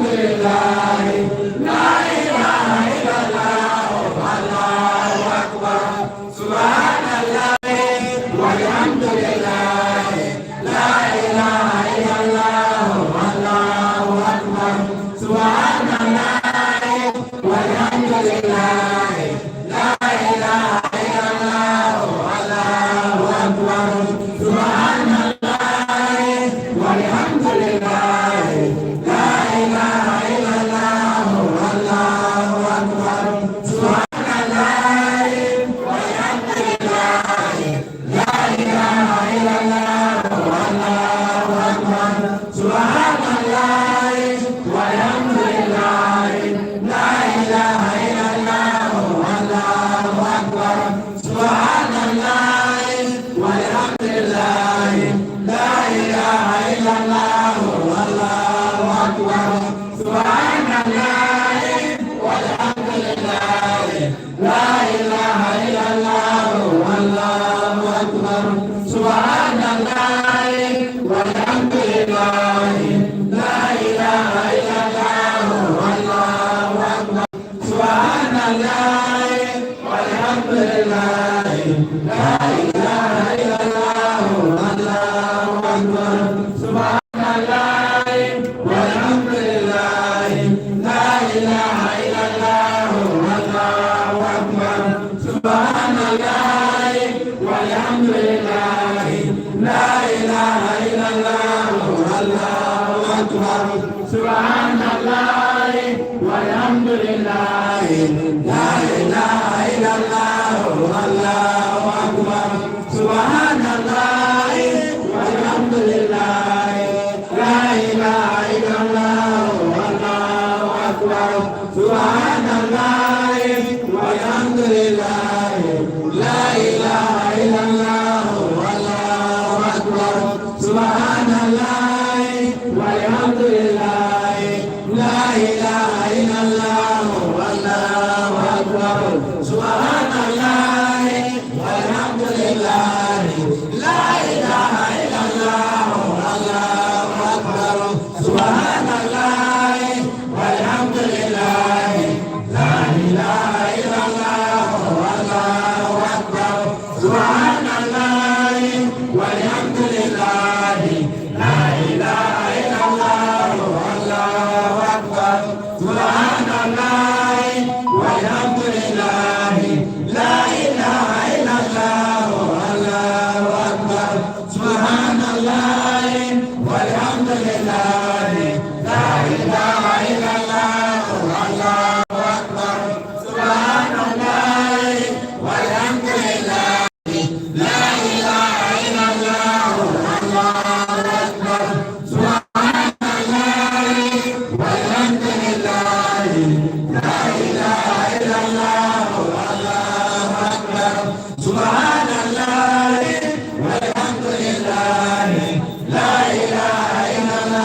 walhamdulillah la ilaha illallah Allahu akbar subhanallah walhamdulillah la ilaha illallah Allahu akbar subhanallah walhamdulillah la ilaha illallah Allahu akbar subhanallah walhamdulillah la ilaha illallah Allahu akbar subhanallah walhamdulillah la ilaha illallah Allahu akbar subhanallah walhamdulillah la ilaha illallah Allahu akbar subhanallah walhamdulillah la ilaha illallah Allahu akbar subhanallah walhamdulillah la ilaha illallah Allahu akbar subhanallah walhamdulillah la ilaha illallah Allahu akbar subhanallah walhamdulillah la ilaha illallah Allahu akbar subhanallah walhamdulillah la ilaha illallah Allahu akbar subhanallah walhamdulillah la ilaha illallah Allahu akbar subhanallah walhamdulillah la ilaha illallah Allahu akbar subhanallah walhamdulillah la ilaha illallah Allahu akbar subhanallah walhamdulillah la ilaha illallah Allahu akbar subhanallah walhamdulillah la ilaha illallah Allahu akbar subhanallah walhamdulillah la ilaha illallah Allahu akbar subhanallah walhamdulillah la ilaha illallah Allahu akbar subhanallah walhamdulillah la ilaha illallah Allahu akbar subhanallah walhamdulillah la ilaha illallah Allahu akbar subhanallah walhamdulillah la ilaha illallah Allahu akbar subhanallah walhamdulillah la ilaha illallah Allahu akbar subhanallah walhamdulillah la ilaha illallah Allahu akbar subhanallah walhamdulillah la ilaha illallah Allahu akbar subhanallah walhamdulillah la ilaha illallah Allahu akbar subhanallah walhamdulillah la ilaha illallah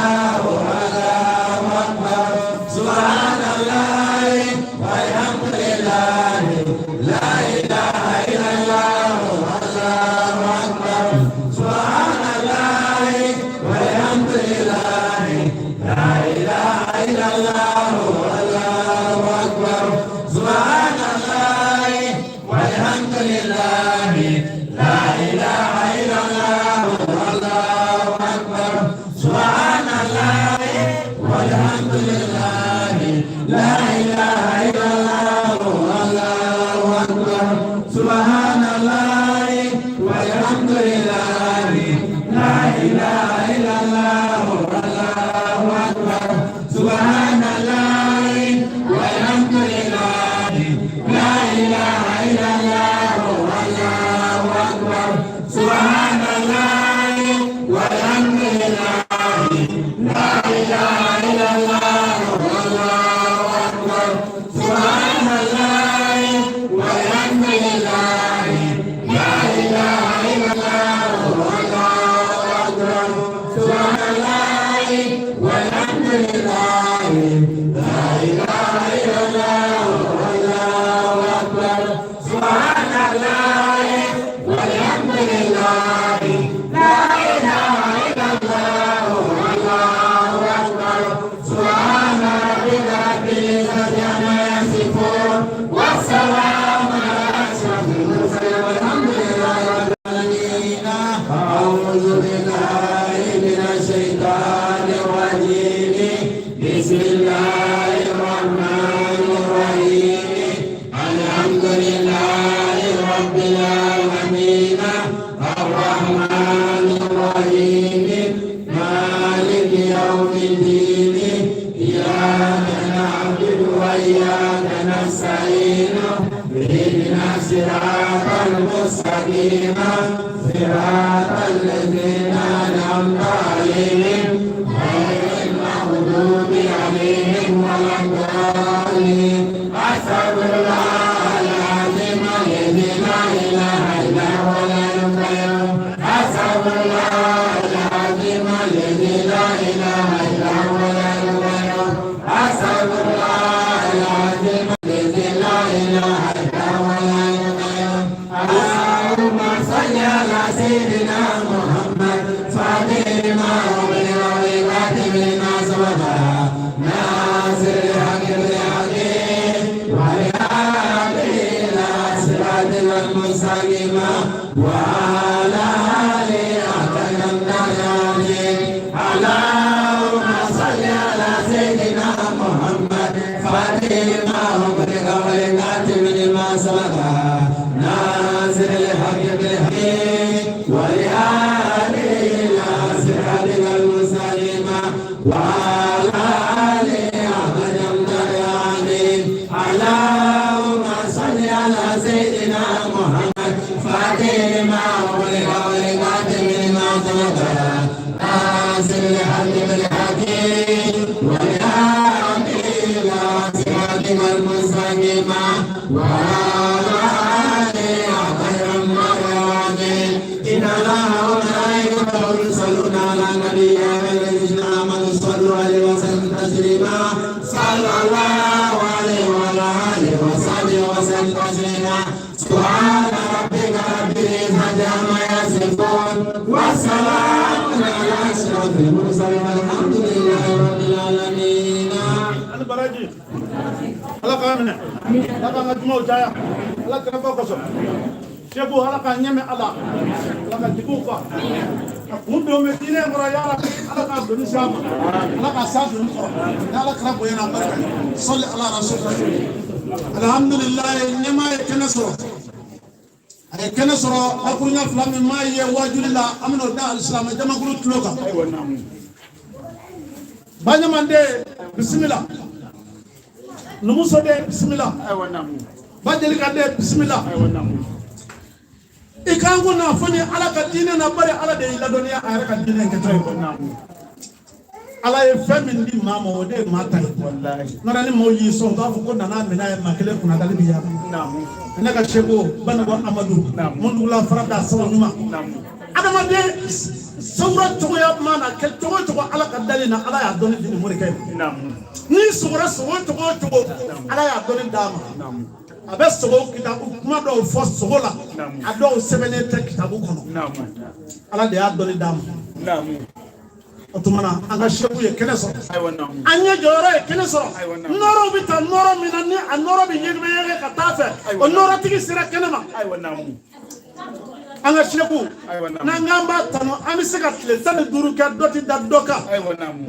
Allahu akbar subhanallah walhamdulillah la ilaha illallah Allahu akbar subhanallah walhamdulillah la ilaha illallah Allahu akbar subhanallah walhamdulillah la ilaha illallah Allahu akbar subhanallah walhamdulillah la ilaha illallah Allahu akbar subhanallah walhamdulillah la ilaha illallah Allahu akbar subhanallah walhamdulillah la ilaha illallah Allahu akbar subhanallah walhamdulillah la ilaha illallah Allahu akbar subhanallah walhamdulillah la ilaha illallah Allahu akbar subhanallah. وإياك نستعين اهدنا الصراط المستقيم صراط الذين أنعمت عليهم غير المغضوب عليهم ولا الضالين. أستغفر الله العظيم الذي لا إله إلا هو الحي القيوم. أستغفر الله العظيم الذي لا إله إلا هو الحي القيوم. أستغفر الله العظيم الذي لا إله إلا هو الحي القيوم. اللهم صل على سيدنا محمد فاتح لما أغلق والخاتم لما سبق ناصر الحق بالحق والهادي إلى صراطك المستقيم وعلى آله حق قدره. اللهم صل على سيدنا محمد فاتح لما أغلق والخاتم لما سبق ناصر الحق بالحق والهادي إلى صراطك المستقيم وعلى آله حق قدره. اللهم صل على سيدنا محمد فاتح لما أغلق والخاتم لما سبق ناصر الحق بالحق والهادي إلى صراطك المستقيم وعلى آله حق قدره. إن الله وملائكته يصلون على النبي يا أيها الذين آمنوا صلوا عليه وسلموا تسليما. صلى الله عليه وعلى آله وصحبه وسلم تسليما. سبحان ربك رب العزة عما يصفون وسلام على أشرف المرسلين والحمد لله رب العالمين. Ani baraji, Ala k'a minɛ, Ala k'an ka jumaw caya Ala kɛrɛfɛ kosɔn. Seku, Ala k'a ɲɛmɛ, Ala, Ala ka jigiw fa a kun don bɛ diinɛ in kɔrɔ. Ya Rabbi, Ala k'a doni s'a ma, Ala k'a sa doni kɔrɔ ni Ala kɛra bonya n'a barika ye. Sɔli ala rasul. Alhamdulilayi, ɲɛmaa ye kɛnɛ sɔrɔ, a ye kɛnɛ sɔrɔ. Bakurunya fila min maa ye wajuli la, an bɛn'o da alisilamɛ jamakulu tulo kan. Baɲamanden, bisimila. Numuso de, bisimila. Bajelika de, bisimila. I kan ko na fɔ ni Ala ka diinɛ na, bari Ala de y'i ladɔnniya a yɛrɛ ka diinɛ kɛcogo. Ala ye fɛn min di maa ma, o de ye maa ta ye. N'o tɛ, ni maaw y'i sɔn, u b'a fɔ ko nana minɛ ye maa kelen kunnadali bi yaala. Ne ka seko Banabɔ Amadu Mundugula fara da sababu ɲuman. Adamaden sawura cogoya mana kɛ cogo o cogo, Ala ka dali na, Ala y'a dɔnni di nin morikɛ ma. N'i sɔgɔra sogo cogo o cogo, Ala y'a dɔnni d'a ma. A bɛ sogo kitabu kuma dɔw fɔ sogo la, a dɔw sɛbɛnnen tɛ kitabu kɔnɔ. Ala de y'a dɔnni d'a ma. O tuma na, an ka seku ye kɛnɛ sɔrɔ, an ye jɔyɔrɔ ye kɛnɛ sɔrɔ. Nɔrɔw bɛ taa nɔrɔ min na, ni a nɔrɔ bɛ ɲɛgɛbɛ ɲɛgɛ ka taa fɛ, o nɔrɔtigi sera kɛnɛ ma. An ka seku, n'an k'an b'a tanu, an bɛ se ka tile 15 kɛ, dɔ ti da dɔ kan.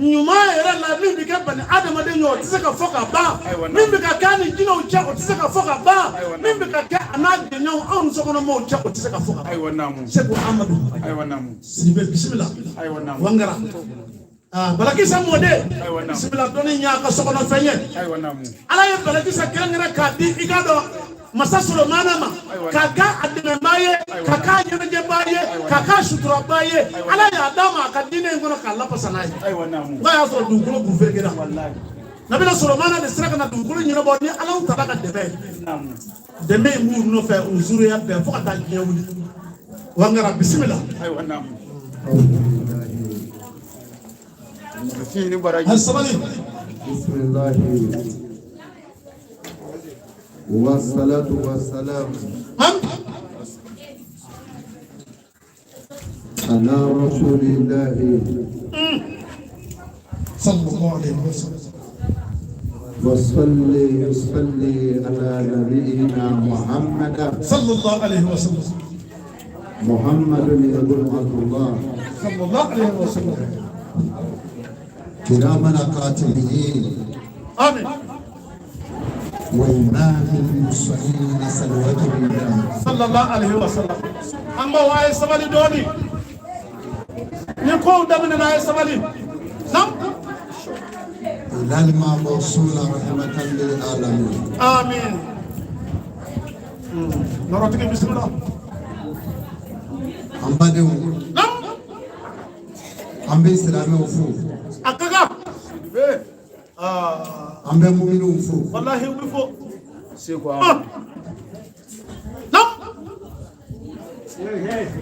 Ɲuman yɛrɛ la, min bɛ kɛ bani adamaden ye, o tɛ se ka fɔ ka ban. Min bɛ ka kɛ a ni jinɛw cɛ, o tɛ se ka fɔ ka ban. Min bɛ ka kɛ a n'a jɛɲɔgɔnw, anw sokɔnɔmɔgɔw cɛ, o tɛ se ka fɔ ka ban. Seku Amadu Sidibe, bisimila. Wangara, Balakisa mɔden, bisimila. Dɔnni y'a ka sokɔnɔfɛn ye. Ala ye Balakisa kɛrɛnkɛrɛn k'a di i ka dɔn masa Solomana ma, k'a k'a a dɛmɛbaa ye, k'a k'a ɲɛnajɛbaa ye, k'a k'a suturabaa ye. Ala y'a d'a ma a ka diinɛ in kɔnɔ k'a lafasa n'a ye. N'a y'a sɔrɔ dugukolo kun ferekera, nabila Solomana de sera ka na dugukolo ɲɛnabɔ ni Ala tala ka dɛmɛ ye. Dɛmɛ in b'u nɔfɛ u zuruya bɛɛ fo ka taa diɲɛ wuli. Wangara, bisimila. A sabali. بسم الله والصلاة والسلام Am على رسول الله sallallahu alaihi wasallam. وصلي صلي على نبينا محمد sallallahu alaihi wasallam. محمد بن عبد الله sallallahu alaihi wasallam. كراما قاتلين Amin. وإمام المرسلين صلوات الله Sallallahu alaihi wasallam. An b'aw, a ye sabali dɔɔni. Ni kow daminɛna, a ye sabali. Nam. إلى المبعوثون رحمة للعالمين. Amin. Nɔrɔtigi, bisimila. An badenw, Nam. an bɛ silamɛw fo. A ka kan. Aa. An bɛ muminw fo. Walahi, u bɛ fo. Seko. Ah. Nam.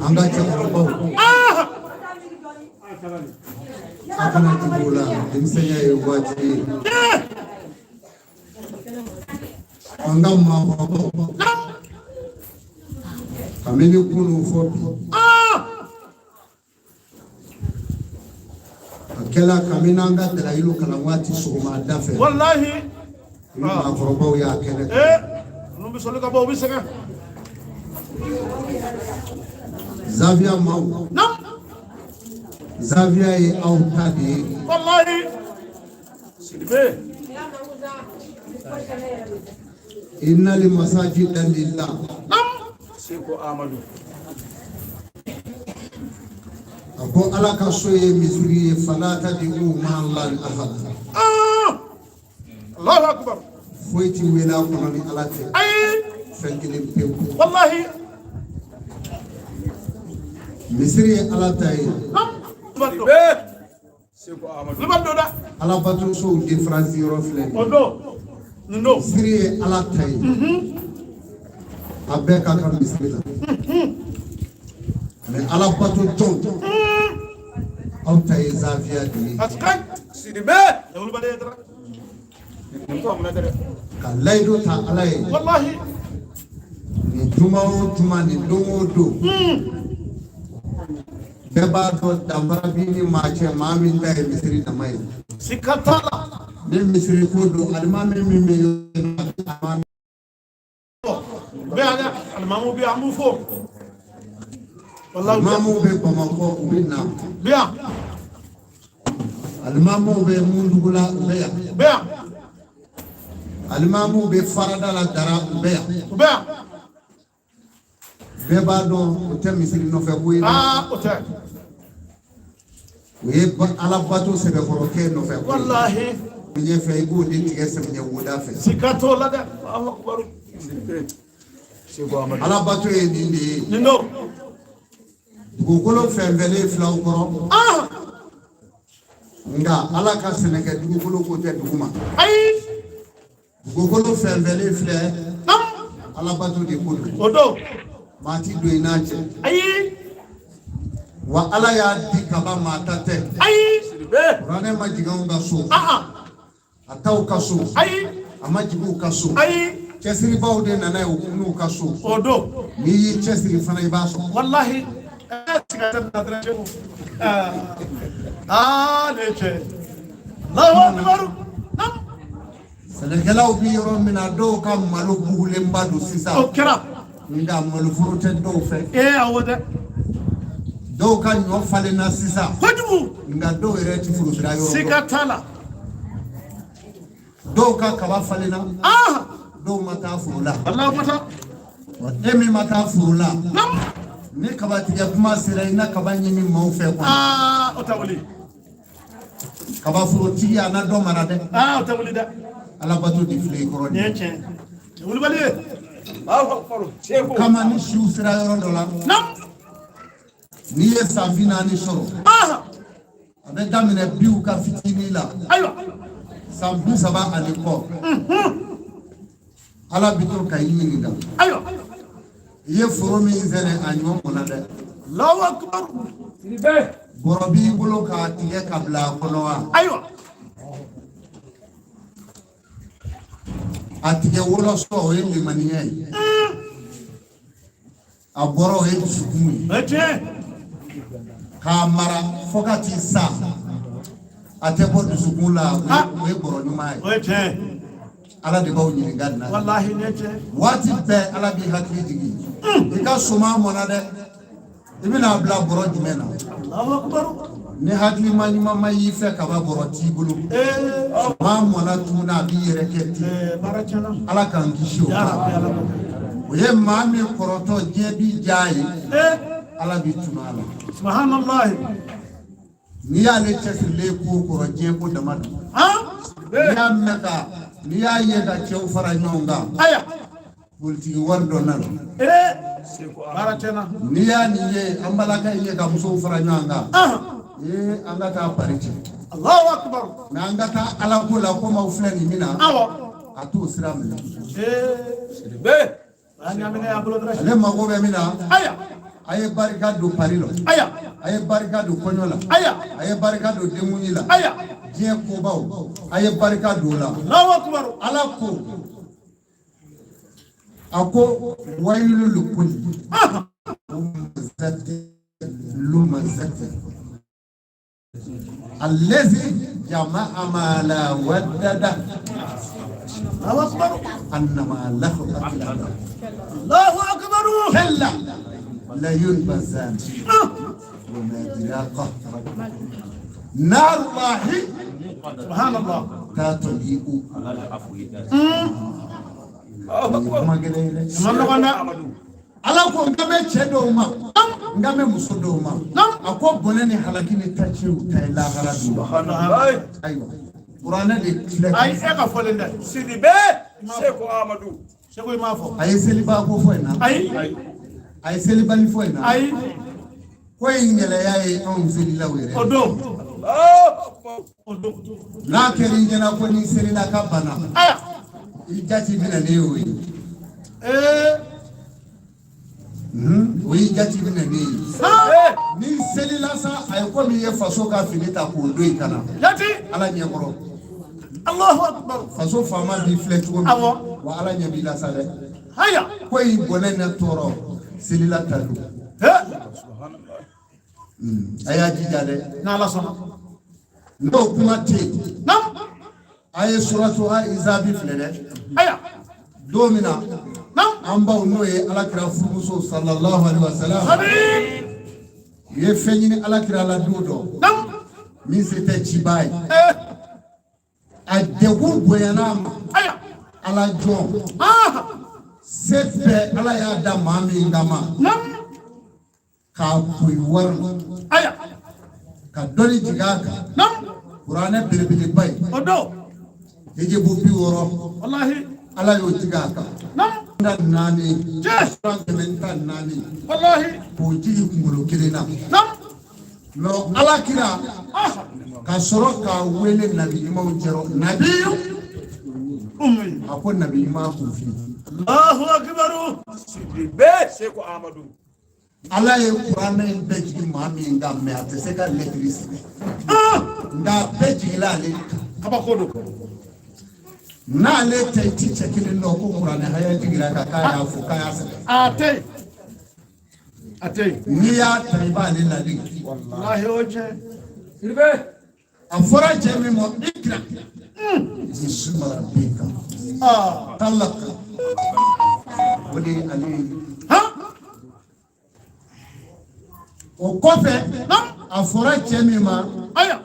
An ka cɛkɔrɔbaw, Ah. a kana jigin u la, denmisɛnya ye waati ye. Eh. An ka maakɔrɔbaw, Nam. kabini kunun fɔ bi, Ah. a kɛla kabini an ka dalayilu kalan waati sɔgɔmada fɛ, Walahi. ni maakɔrɔbaw y'a kɛnɛ kan. Eh. Ninnu bɛ sɔli ka bɔ, u bɛ sɛgɛn. Zaviya maaw, Nam. zaviya ye aw ta de ye. Walahi. Sidibe. Innal masajida lillah. Nam. Seko Amadu. A ko Ala ka so ye misiri ye, fala tad'u ma'a Allahi ahad. Ah. Allahu akbar. Foyi ti wele a kɔnɔ ni Ala tɛ. Ayi. Fɛn kelen pewu. Walahi. Misiri ye Ala ta ye. Nam. Libal do. Seko Amadu. Libal do da. Ala batosow différence yɔrɔ filɛ nin ye. O do. Nin do. Misiri ye Ala ta ye. A bɛɛ ka kan misiri la. Mais Ala bato tɔn, aw ta ye zaviya de ye. Askan. Sidibe. Wulibali ye dara. Nin ko mun dɛ. Ka layidu ta Ala ye. Walahi. Nin juma o juma, nin don o don, bɛɛ b'a dɔn danfara b'i ni maa cɛ, maa min ta ye misiri dama ye. Sika t'a la. Ni misiri ko don, alimami min bɛ yen, alimami Bɛɛ yan dɛ. Alimamu bɛ yan, an b'u fo. Walahi. Alimamuw bɛ Bamakɔ, u bɛ na. Bɛ yan. Alimamuw bɛ Mundugula, u bɛ yan. Bɛ yan. Alimamuw bɛ Farada la Dara, u bɛ yan. U bɛ yan. Bɛɛ b'a dɔn o tɛ misiri nɔfɛ ko ye dɛ. Aa, o tɛ. O ye Ala bato sɛbɛkɔrɔkɛ nɔfɛ ko ye. Walahi. Ɲɛfɛ, i b'o de tigɛ sɛmiyɛ woda fɛ. Sika t'o la dɛ. Allahu akbar. Seko Amadu. Ala bato ye nin de ye. Nin do. Dugukolo fɛnfɛnlen filaw kɔrɔ. Ah. Nka Ala ka sɛnɛkɛ dugukolo ko tɛ dugu ma. Ayi. Dugukolo fɛnfɛnlen filɛ, Nam. Ala bato de ko don. O do. Maa ti don i n'a cɛ. Ayi. Wa Ala y'a di kaba, maa ta tɛ. Ayi. Sidibe. Kuranɛ ma jigin anw ka so. Ah ah. A t'aw ka so. Ayi. A ma jigin u ka so. Ayi. Cɛsiribaw de nana ye u n'u ka so. O do. N'i y'i cɛsiri fana, i b'a sɔrɔ. Walahi. Eh, siga tɛ nin na dɛrɛ. Ah. Ah, ne cɛ. Allahu akbar. Nam. Sɛnɛkɛlaw bi yɔrɔ min na, dɔw ka malo bugulenba don sisan. O kɛra. Nka maloforo tɛ dɔw fɛ. Eh, awɔ dɛ. Dɔw ka ɲɔ falenna sisan. Kojugu. Nka dɔw yɛrɛ ti forosira yɔrɔ dɔn. Siga t'a la. Dɔw ka kaba falenna. Ah. Dɔw ma taa foro la. Allahu akbar. Wa e min ma taa foro la, Nam. ni kaba tigɛ kuma sera, i na kaba ɲini maaw fɛ kɔni. Ah, o tɛ wuli. Kaba forotigi, a na dɔ mara dɛ. Ah, o tɛ wuli dɛ. Ala bato de filɛ i kɔrɔ Nin ye nin. tiɲɛ ye. Wulibali ye. Allahu akbar. Seko. Kama ni siw sera yɔrɔ dɔ la, Nam. n'i ye san 40 sɔrɔ, Ah. a bɛ daminɛ biw ka fitinin la. Ayiwa. San 30 ani kɔ, Ala bi to ka i ɲininka. Ayiwa. I ye foro min sɛnɛ, a ɲɔ mɔnna dɛ. Allahu akbar. Sidibe. Bɔrɔ b'i bolo k'a tigɛ ka bila a kɔnɔ wa? Ayiwa. A tigɛ wɔlɔsɔ, o ye limaniya ye. A bɔrɔ, o ye dusukun ye. O ye tiɲɛ ye. K'a mara fo ka t'i sa, a tɛ bɔ dusukun la, o ye bɔrɔ ɲuman ye. O ye tiɲɛ ye. Ala de b'aw ɲininka nin na. Walahi, nin ye tiɲɛ ye. Waati bɛɛ Ala b'i hakili jigin. I ka suman mɔna dɛ, i bɛna bila bɔrɔ jumɛn na? Allahu akbar. Ni hakilima ɲuman ma y'i fɛ, kaba bɔrɔ t'i bolo. Eh, Suman mɔna tuguni, a b'i yɛrɛ kɛ ten. eh, baara tiɲɛna. Ala k'an kisi o Ya ma. Rabbi, Ala k'an. O ye maa min kɔrɔtɔ, diɲɛ b'i diya ye, Eh, Ala b'i tunu a la. Subhanallah. N'i y'ale cɛsirilen ko kɔrɔ, diɲɛ ko dama don. Han? N'i y'a mɛn ka n'i y'a ye ka cɛw fara ɲɔgɔn kan, aya, politiki wari dɔ nana. Ee, baara tiɲɛna. N'i y'a nin ye, an balaka in ye ka musow fara ɲɔgɔn kan, ee, an ka taa pari cɛ. Allahu akbar. Mɛ an ka taa ala ko la, komi aw filɛ nin min na, Awɔ. a t'o sira minɛ. Ee, o y'a ɲaminɛ y'an bolo dɔrɔn. Ale mago bɛ min na, Aya. a ye barika don pari la, Aya. a ye barika don kɔɲɔ la, Aya. a ye barika don denkundi la, Aya. diɲɛ kobaw, a ye barika don o la. Allahu akbar. Ala ko, a ko wayilu likuli humazati lumazati allazi jama'a mala waddada Allahu akbar. annama lahu akila. Allahu akbar. Kalla la yunbazan wa ma adraka narullahi Subhanallah. tatli'u. Nin ye kuma gɛlɛn ye dɛ. Man nɔgɔn dɛ. Ala ko n kan bɛ cɛ dɔw ma, n kan bɛ muso dɔw ma. A ko bɔnɛ ni halaki ni taciw ta ye lahara don. Ayiwa, kuranɛ de filɛ. Ayi, e ka fɔlen dɛ. Sidibe Seko Amadu. Seko, i m'a fɔ. A ye seliba ko fɔ in na? Ayi. A ye selibali fɔ in na? Ayi. Ko in gɛlɛya ye anw selilaw yɛrɛ. O don, o don. N'a kɛra i ɲɛna ko ni selila ka bana, Aya. i jati bɛna ne y'o ye. Ee. O y'i jati bɛna ne ye. Han. Ni selila sa, a ye komi i ye faso ka fini ta k'o don i kana Jati. Ala ɲɛkɔrɔ. Allahu akbar. Faso faama b'i filɛ cogo min, Awɔ. wa Ala ɲɛ b'i la sa dɛ. Haya. Ko in bɔnɛ ne tɔɔrɔ, selila ta don. He. A y'a jija dɛ. N'Ala sɔnna. N'o kuma tɛ yen, Nam. a ye suratu a izabi filɛ dɛ. Aya. Don min na, Nam. an baw, n'o ye Alakira furumuso sallallahu alaihi wa sallam, Sabi. u ye fɛn ɲini Alakira la don dɔ Nam. min se tɛ ciba ye. Ee. A degun bonyana a ma. Aya. Ala jɔn Ah. se bɛɛ, Ala y'a da maa min kama, Nam. k'a koyi wari la, Aya. ka dɔnni jigin a kan, Nam. kuranɛ belebeleba ye, O don. hijibu 60, Wallahi. Ala y'o jigin a kan. Nam. 14, Cɛ. suran 114, Wallahi. k'o jigin kunkolo kelen na. Nam. Mɛ Ala kira Ah. ka sɔrɔ k'a wele nabi ɲumanw cɛrɔ, nabiyu. Ummi. A ko nabi ɲuman kun fi. Allahu akbar. Sidibe Seko Amadu. Ala ye kuranɛ in bɛɛ jigin maa min kan, mɛ a tɛ se ka lɛtiri sɛbɛn, Ah. nka a bɛɛ jiginna ale kan. Kabako don. N'ale tɛ, i ti cɛ kelen dɔn ko kuranɛ haya jiginna kan k'a y'a fɔ k'a y'a sɛbɛn. A tɛ yen. A tɛ yen. N'i y'a ta, i b'ale ladege. Wallahi, o tiɲɛ. A fɔra cɛ min ma ikira bisima rabbika Ah. talaka, o de ye ale ye. Han. O kɔfɛ, Nam. a fɔra cɛ min ma Aya.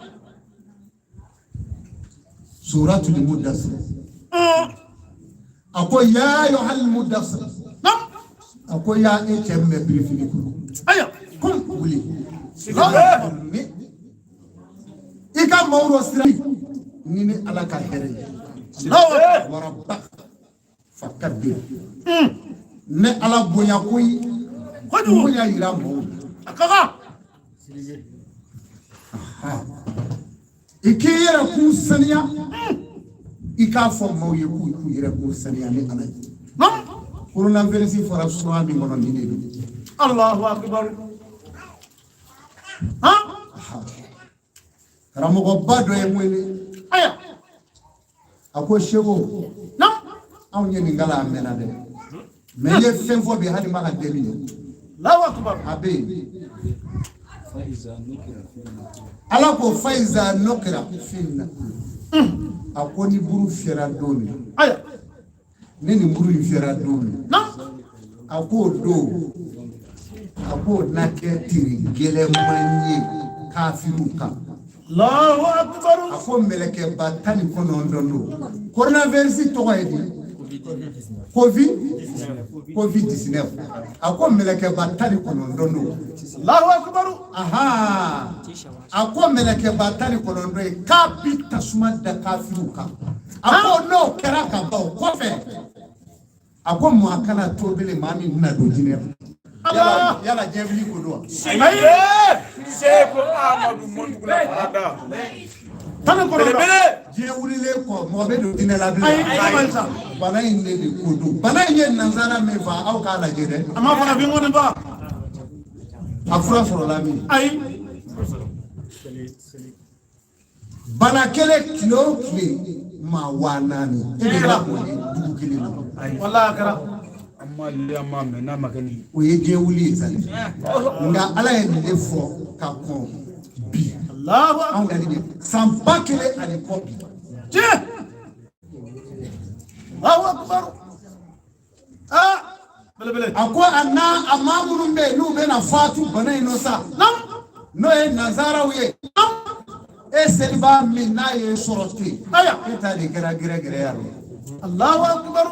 suratul mudassir, a ko ya ayyuhal mudassir, Nam. a ko ya e cɛ min bɛ birifini kɔnɔ, Aya. kum, wuli. Sidibe. Ni i ka maaw rɔ sira ni ni Ala ka hɛrɛ ye. Allahu akbar. Waraba fakabbir, ne Ala bonya koyi. Kojugu. Bonya yira mɔgɔw la. A ka kan. I k'i yɛrɛ kun saniya, i k'a fɔ maaw ye k'u k'u yɛrɛ kun saniya ni Ala ye. Nam. Coronavirus fɔra sura min kɔnɔ, nin de don. Allahu akbar. Han. Karamɔgɔba dɔ ye n wele. Aya. A ko Seko, Nam. anw ye nin kalan a mɛnna dɛ, mɛ n ye fɛn fɔ bi, hali ma ka den minɛ. Allahu akbar. A bɛ yen, Ala ko faiza nukira finna, a ko ni buru fiyɛra don min, Aya. ni nin buru in fiyɛra don min, Nam. a k'o don, a k'o na kɛ tiri gɛlɛman ye kafiriw kan. Allahu akbar. A ko mɛlɛkɛba 19 don. Coronavirus tɔgɔ ye di? Covid 19, a ko mɛlɛkɛba 19 don. Allahu akbar. Aha, a ko mɛlɛkɛba 19 ye k'a bi tasuma da kafiriw kan. A ko n'o kɛra ka ban, o kɔfɛ, a ko maa kana to bilen, maa min bɛna don jinɛ la. Yala diɲɛ wuli ko don wa? Sidibe, Seko Amadu Mondugula Farada. 19. Belebele. Diɲɛ wulilen kɔ, mɔgɔ bɛ don jinɛ la Ayi, bilen? a man ca. Bana in de ko don. Bana in ye nanzara min fa, aw k'a lajɛ dɛ. A ma farafin kɔni ba. A fura sɔrɔla min? Ayi. Bana kelen, tile o tile, maa 4000, e de b'a o ye dugu kelen na. Walahi, a kɛra. An ma le, an ma mɛn n'a ma kɛ nin. O ye diɲɛ wuli ye sa dɛ, nka Ala ye nin de fɔ ka kɔn bi. Allahu akbar. Anw yɛrɛ de san 1000 ani kɔ bi. Tiɲɛ. Allahu akbar. Aa, belebele. A ko a n'a a maa minnu bɛ yen n'u bɛna fatu bana in nɔ sa, n'o ye nanzaraw ye, e seliba min n'a ye sɔrɔ ten, Aya. e ta de kɛra gɛrɛgɛrɛ ya rɔ. Allahu akbar.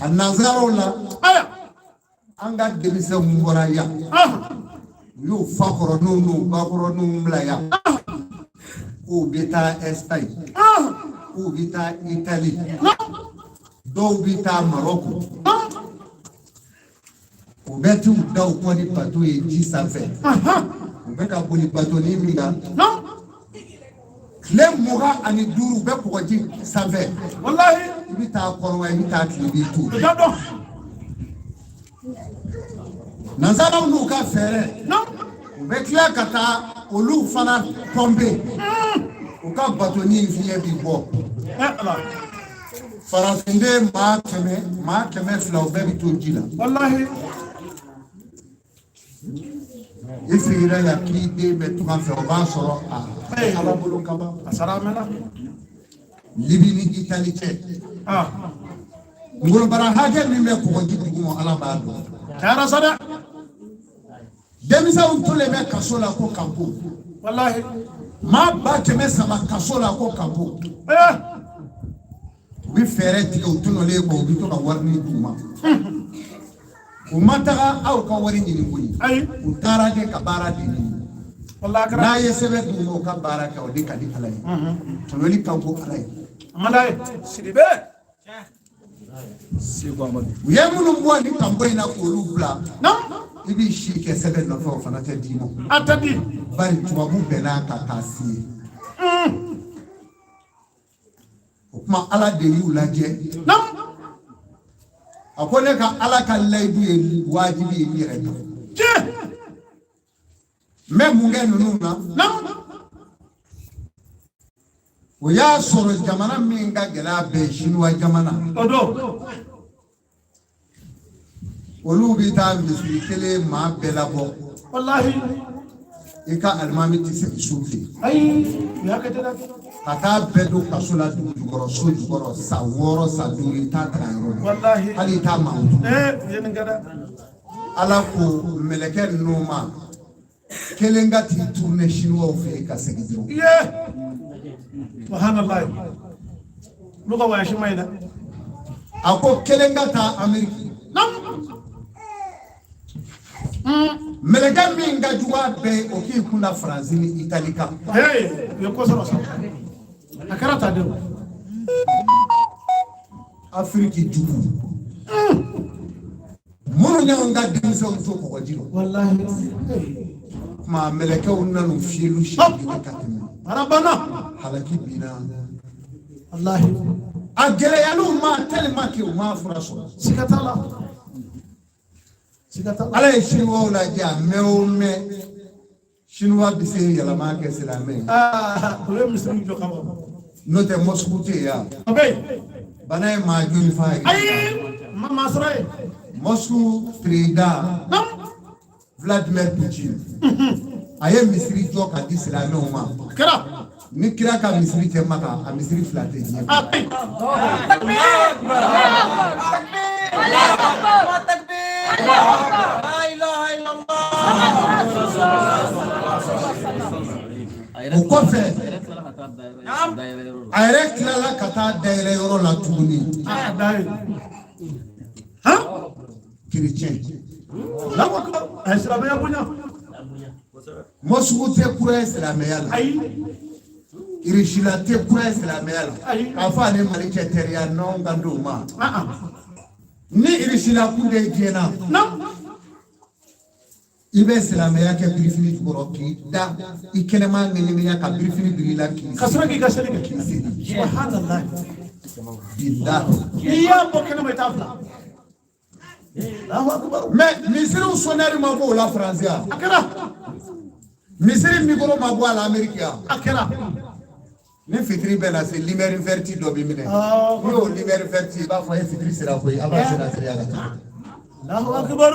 A nanzaraw la, Aya. an ka denmisɛnw bɔra yan, u y'u fa kɔrɔninw n'u ba kɔrɔninw bila yan k'u bɛ taa Espagne, k'u bɛ taa Italie, dɔw bɛ taa Maroc. U bɛ t'u da u kɔ ni bato ye ji sanfɛ. U bɛ ka boli batoni min kan, tile 25, u bɛ kɔgɔji sanfɛ. Walahi. I bɛ taa kɔrɔ wa, i bɛ taa tile b'i to. I ka dɔn. Nanzaraw n'u ka fɛɛrɛ, u bɛ tila ka taa olu fana pɔnpe, u ka batoni fiɲɛ bi bɔ. Ɛ Ala. Farafinden maa 100, maa 200, u bɛɛ bɛ to ji la. Walahi. I sigira yan k'i den bɛ tunga fɛ, o b'a sɔrɔ a Ala bolo kaban. A sara, a mɛnna. Libi ni Itali cɛ, ngolobara hakɛ min bɛ kɔgɔji duguma, Ala b'a dɔn. Cayara sa dɛ. Denmisɛnw tolen bɛ kaso la ko kanpo. Walahi. Maa 300,000 kaso la ko kanpo. U bɛ fɛɛrɛ tigɛ, u tɔnɔlen kɔ, u bɛ to ka wari ni d'u ma. U ma taga aw ka wari ɲini koyi. Ayi. U taara kɛ ka baara de ɲini. Walahi, a kɛra. N'a ye sɛbɛn d'u ma, u ka baara kɛ, o de ka di Ala ye. Tɔɲɔli ka go Ala ye. A man d'a ye. Sidibe, Seko Amadu. U ye minnu bɔ nin kanpo in na k'olu bila, i b'i si kɛ sɛbɛn nɔfɛ, o fana tɛ d'i ma. A tɛ di. Bari tubabu bɛnn'a kan k'a si ye. O tuma, Ala de y'u lajɛ. A ko ne ka Ala ka layidu ye wajibi ye n yɛrɛ kan. N bɛ mun kɛ ninnu na? O y'a sɔrɔ jamana min ka gɛlɛn a bɛɛ ye, Sinuwa jamana. O don. Olu bɛ taa misiri kelen maa bɛɛ labɔ. Walahi. I ka alimami tɛ segin so bilen. Ayi, u y'a kɛ ten dɛ. Ka taa bɛɛ don kaso la, dugu jukɔrɔ, so jukɔrɔ, san 6, san 5, i t'a ta yɔrɔ dɔn. Walahi. Hali i t'a mankutu. Ee, u ye nin kɛ dɛ. Ala ko mɛlɛkɛ ninnu ma, kelen ka t'i tourner chinois fɛ yen ka segin dɔrɔn. Iye. Subhanallah. Olu ka voyage ma ɲi dɛ. A ko kelen ka taa Amérique. Mɛlɛkɛ min ka jugu a bɛɛ ye, o k'i kun da Faransi ni Itali kan. Hey, u ye ko sɔrɔ sa. A kɛra tan de o. Afiriki jugu minnu y'anw ka denmisɛnw to kɔgɔji la. Walahi. Tuma mɛlɛkɛw nan'u fiyɛliw siɲɛ kelen ka tɛmɛ. Baara banna. Halaki binna. Walahi. A gɛlɛyaliw ma tellement que u m'a fura sɔrɔ. Siga t'a la. Siga t'a la. Ala ye chinois lajɛ, a mɛn o mɛn, chinois bɛ se yɛlɛma kɛ silamɛ ye. Aa, olu ye misiriw jɔ kama. N'o tɛ, moscou tɛ yen yan. A bɛ yen. Bana ye maa joli fa ye? Ayi, ma maa sɔrɔ yen. Moscou président Vladimir Poutine, a ye misiri jɔ ka di silamɛw ma. A kɛra. Ni kira ka misiri tɛ Maka, a misiri fila tɛ diɲɛ kɔnɔ. A bɛ yen. الله تكبير لا اله الا الله. O kɔfɛ, A yɛrɛ tilala ka taa dayɛlɛ yɔrɔ la tuguni. Chrétien. A ye silamɛya bonya. Mɔsugu tɛ kura ye silamɛya la. Ayi. Irisila tɛ kura ye silamɛya la. Ayi. K'a fɔ ale Mali cɛ teriya nɔn ka d'o ma. Ni Irisila kun de diɲɛ na. I bɛ silamɛya kɛ birifini jukɔrɔ k'i da i kɛnɛma ŋɛɲɛŋɛɲɛ ka birifini biri i la k'i Ka sɔrɔ k'i ka seli kɛ. K'i seli. Subhanallah. Bilahi. N'i y'a bɔ kɛnɛma i t'a bila. Allahu akbar. Mais misiriw sɔnnɛri ma bɔ o la Faransi yan. A kɛra. Misiri mikoro ma bɔ a la Ameriki yan. A kɛra. Ni fitiri bɛ na se lumière verte dɔ bɛ minɛ. N'i y'o lumière verte i b'a fɔ e fitiri sera koyi a b'a sera sera ka taa. Allahu akbar.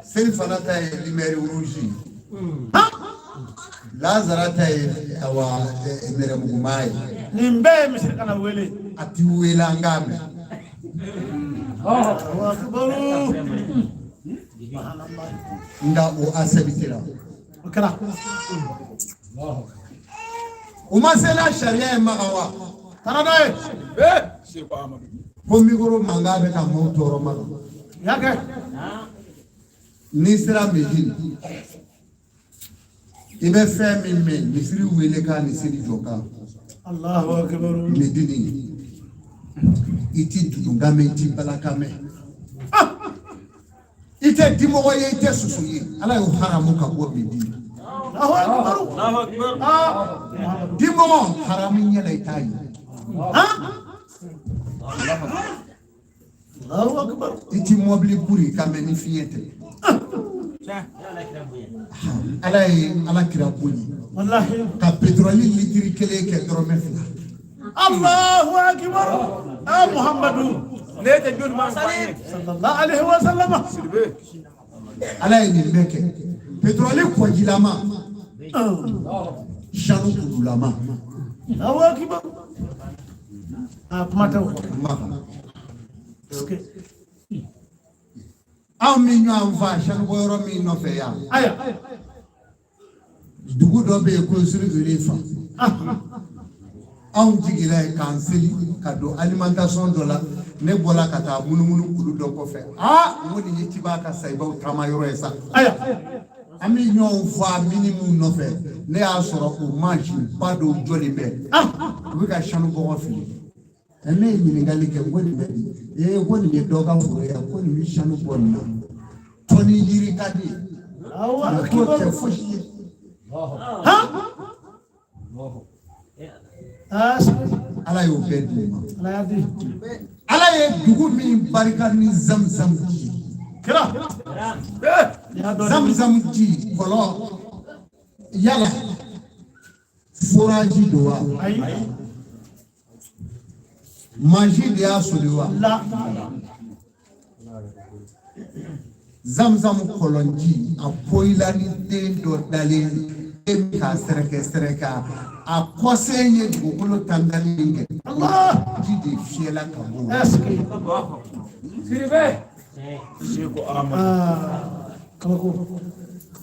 Seli fana ta ye lumière rouge ye. Lazara ta ye awa nɛrɛmuguma ye. Nin bɛɛ ye misiri kana wele. A ti wele an k'a mɛn. Allahu akbar. Nka o acceptera. O kɛra. U ma se n'a sariya ye Maka wa? Taara n'a ye. Ko mikoro mankan bɛ ka maaw tɔɔrɔ Maka. U y'a kɛ. N'i sera Medine, i bɛ fɛn min mɛn misiri wele kan ni seli jɔ kan. Allahu akbar. Medine, i ti dudunkan mɛn, i ti balakan mɛn. I tɛ dimɔgɔ ye, i tɛ soso ye. Ala y'o haramu ka bɔ Medine. Allahu akbar. Dimɔgɔ haramu ɲɛ la i t'a ye. Allahu akbar. I ti mɔbili buri ka mɛn ni fiɲɛ tɛ. Ala ye Ala kira bonya. Wallahi. Ka pétrole litiri kelen kɛ dɔrɔmɛ 2. Allahu akbar. Ah Muhammadu. Sallallahu alaihi wa sallam. Ala ye nin bɛɛ kɛ. Pétrole kɔjilama. Sanu kululama. Allahu akbar. Ah kuma tɛ o kɔ. Maka. Anw min ɲɔgɔn fa sanubɔyɔrɔ min nɔfɛ yan. Aya. Dugu dɔ bɛ yen ko Zurukurifa. Anw jiginna yen k'an seli ka don alimentation dɔ la. Ne bɔra ka taa munumunu kulu dɔ kɔfɛ. Aa n ko nin ye Tiba ka sayibaw taama yɔrɔ ye sa. Aya. An bɛ ɲɔgɔn fa mini min nɔfɛ, ne y'a sɔrɔ o mansin ba dɔw jɔlen bɛ. U bɛ ka sanu bɔgɔ fili. Ne ye ɲininkali kɛ n ko nin bɛ di? Ee ko nin ye dɔ ka foro ye, ko nin bɛ sanu bɔ nin na. Tɔni yiri ka di. Allahu K'o tɛ akbar. fosi ye. Ah Ala y'o bɛɛ d'u ma. Ala y'a di. Ala ye dugu min barika ni zamzam ji. Kira. Y'a dɔn. Zamzam ji kɔlɔn yala forage don wa? Ayi. Mansin de y'a soli wa? La. Zamzam kɔlɔnji a poyila ni den dɔ dalen den bɛ k'a sɛrɛkɛ sɛrɛkɛ a kɔsen ye dugukolo tantali min kɛ. Allah. Ji de fiyɛla ka bɔ o la. Est-ce que. Ah. Kabako.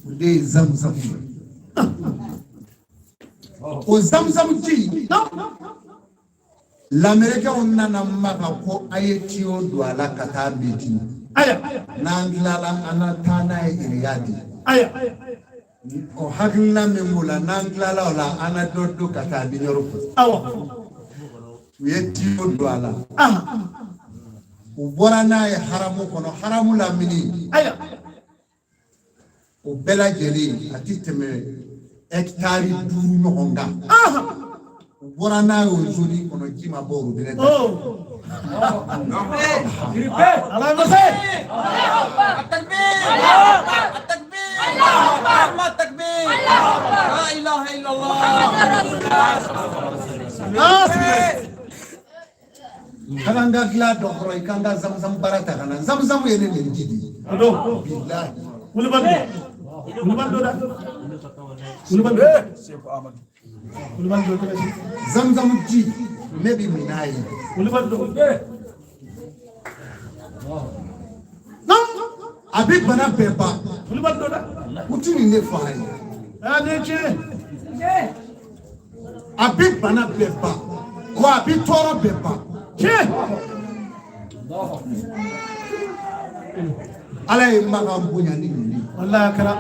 O de ye zamzam ye. O zamzam ji. Lamɛrikɛnw nana Maka ko a ye tiyo don a la ka taa Medine. Aya. N'an tilala an na taa n'a ye Iriyadi. Aya. O hakilina min b'o la n'an tilala o la an na dɔ don ka taa New York. Awa. U ye tiyo don a la. Ah. U bɔra n'a ye haramu kɔnɔ haramu lamini. Aya. O bɛɛ lajɛlen a ti tɛmɛ hɛkitari 5 ɲɔgɔn kan. Ah. U bɔra n'a ye o zoni kɔnɔ ji ma bɔ robinet da. Oh. Ala ye masa ye. Ah. Ka kan ka dilan dɔ kɔrɔ i kan ka zamzam baara ta ka na zamzam ye ne nin ji de ye. Ado. Bilahi. Wulibali don. Wulibali don dɛ. Wulibali don. Wulibali don kɛlɛ. Zamzam ji ne bɛ min n'a ye. Wulibali don. A bɛ bana bɛɛ ban. Wulibali don dɛ. U ti nin de fɔ an ye. Ah nin ye tiɲɛ ye. A bi bana bɛɛ ban, wa a bi tɔɔrɔ bɛɛ ban. Tiɲɛ. Ala ye Makan bonya ni nin ye. Walahi a kɛra.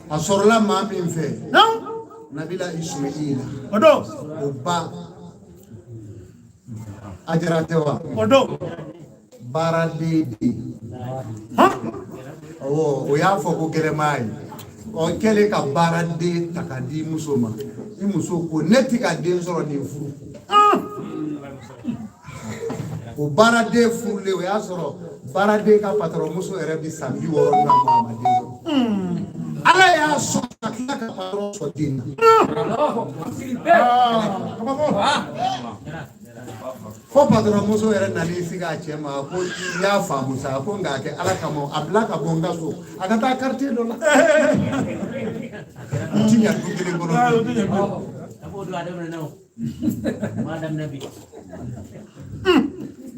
A sɔrɔla maa min fɛ, Naam. Nabila Ismaila. O don. O ba Ajara tɛ wa? O don. Baaraden de. Han. Awɔ, o y'a fɔ ko gɛlɛnmaa ye. Ɔ kɛlen ka baaraden ta ka di muso ma, i muso ko ne ti ka den sɔrɔ nin furu. O baaraden furulen, o y'a sɔrɔ baaraden ka patɔrɔn muso yɛrɛ bi san 60 na bɔ, a ma den sɔrɔ. Ala y'a sɔn ka tila ka patɔrɔn sɔn den na. Fo patɔrɔn muso yɛrɛ nan'i sigi a cɛ ma ko n y'a faamu sa, ko nka a kɛ Ala kama, a bila ka bɔ n ka so, a ka taa quartier dɔ la. U ti ɲa du kelen kɔnɔ.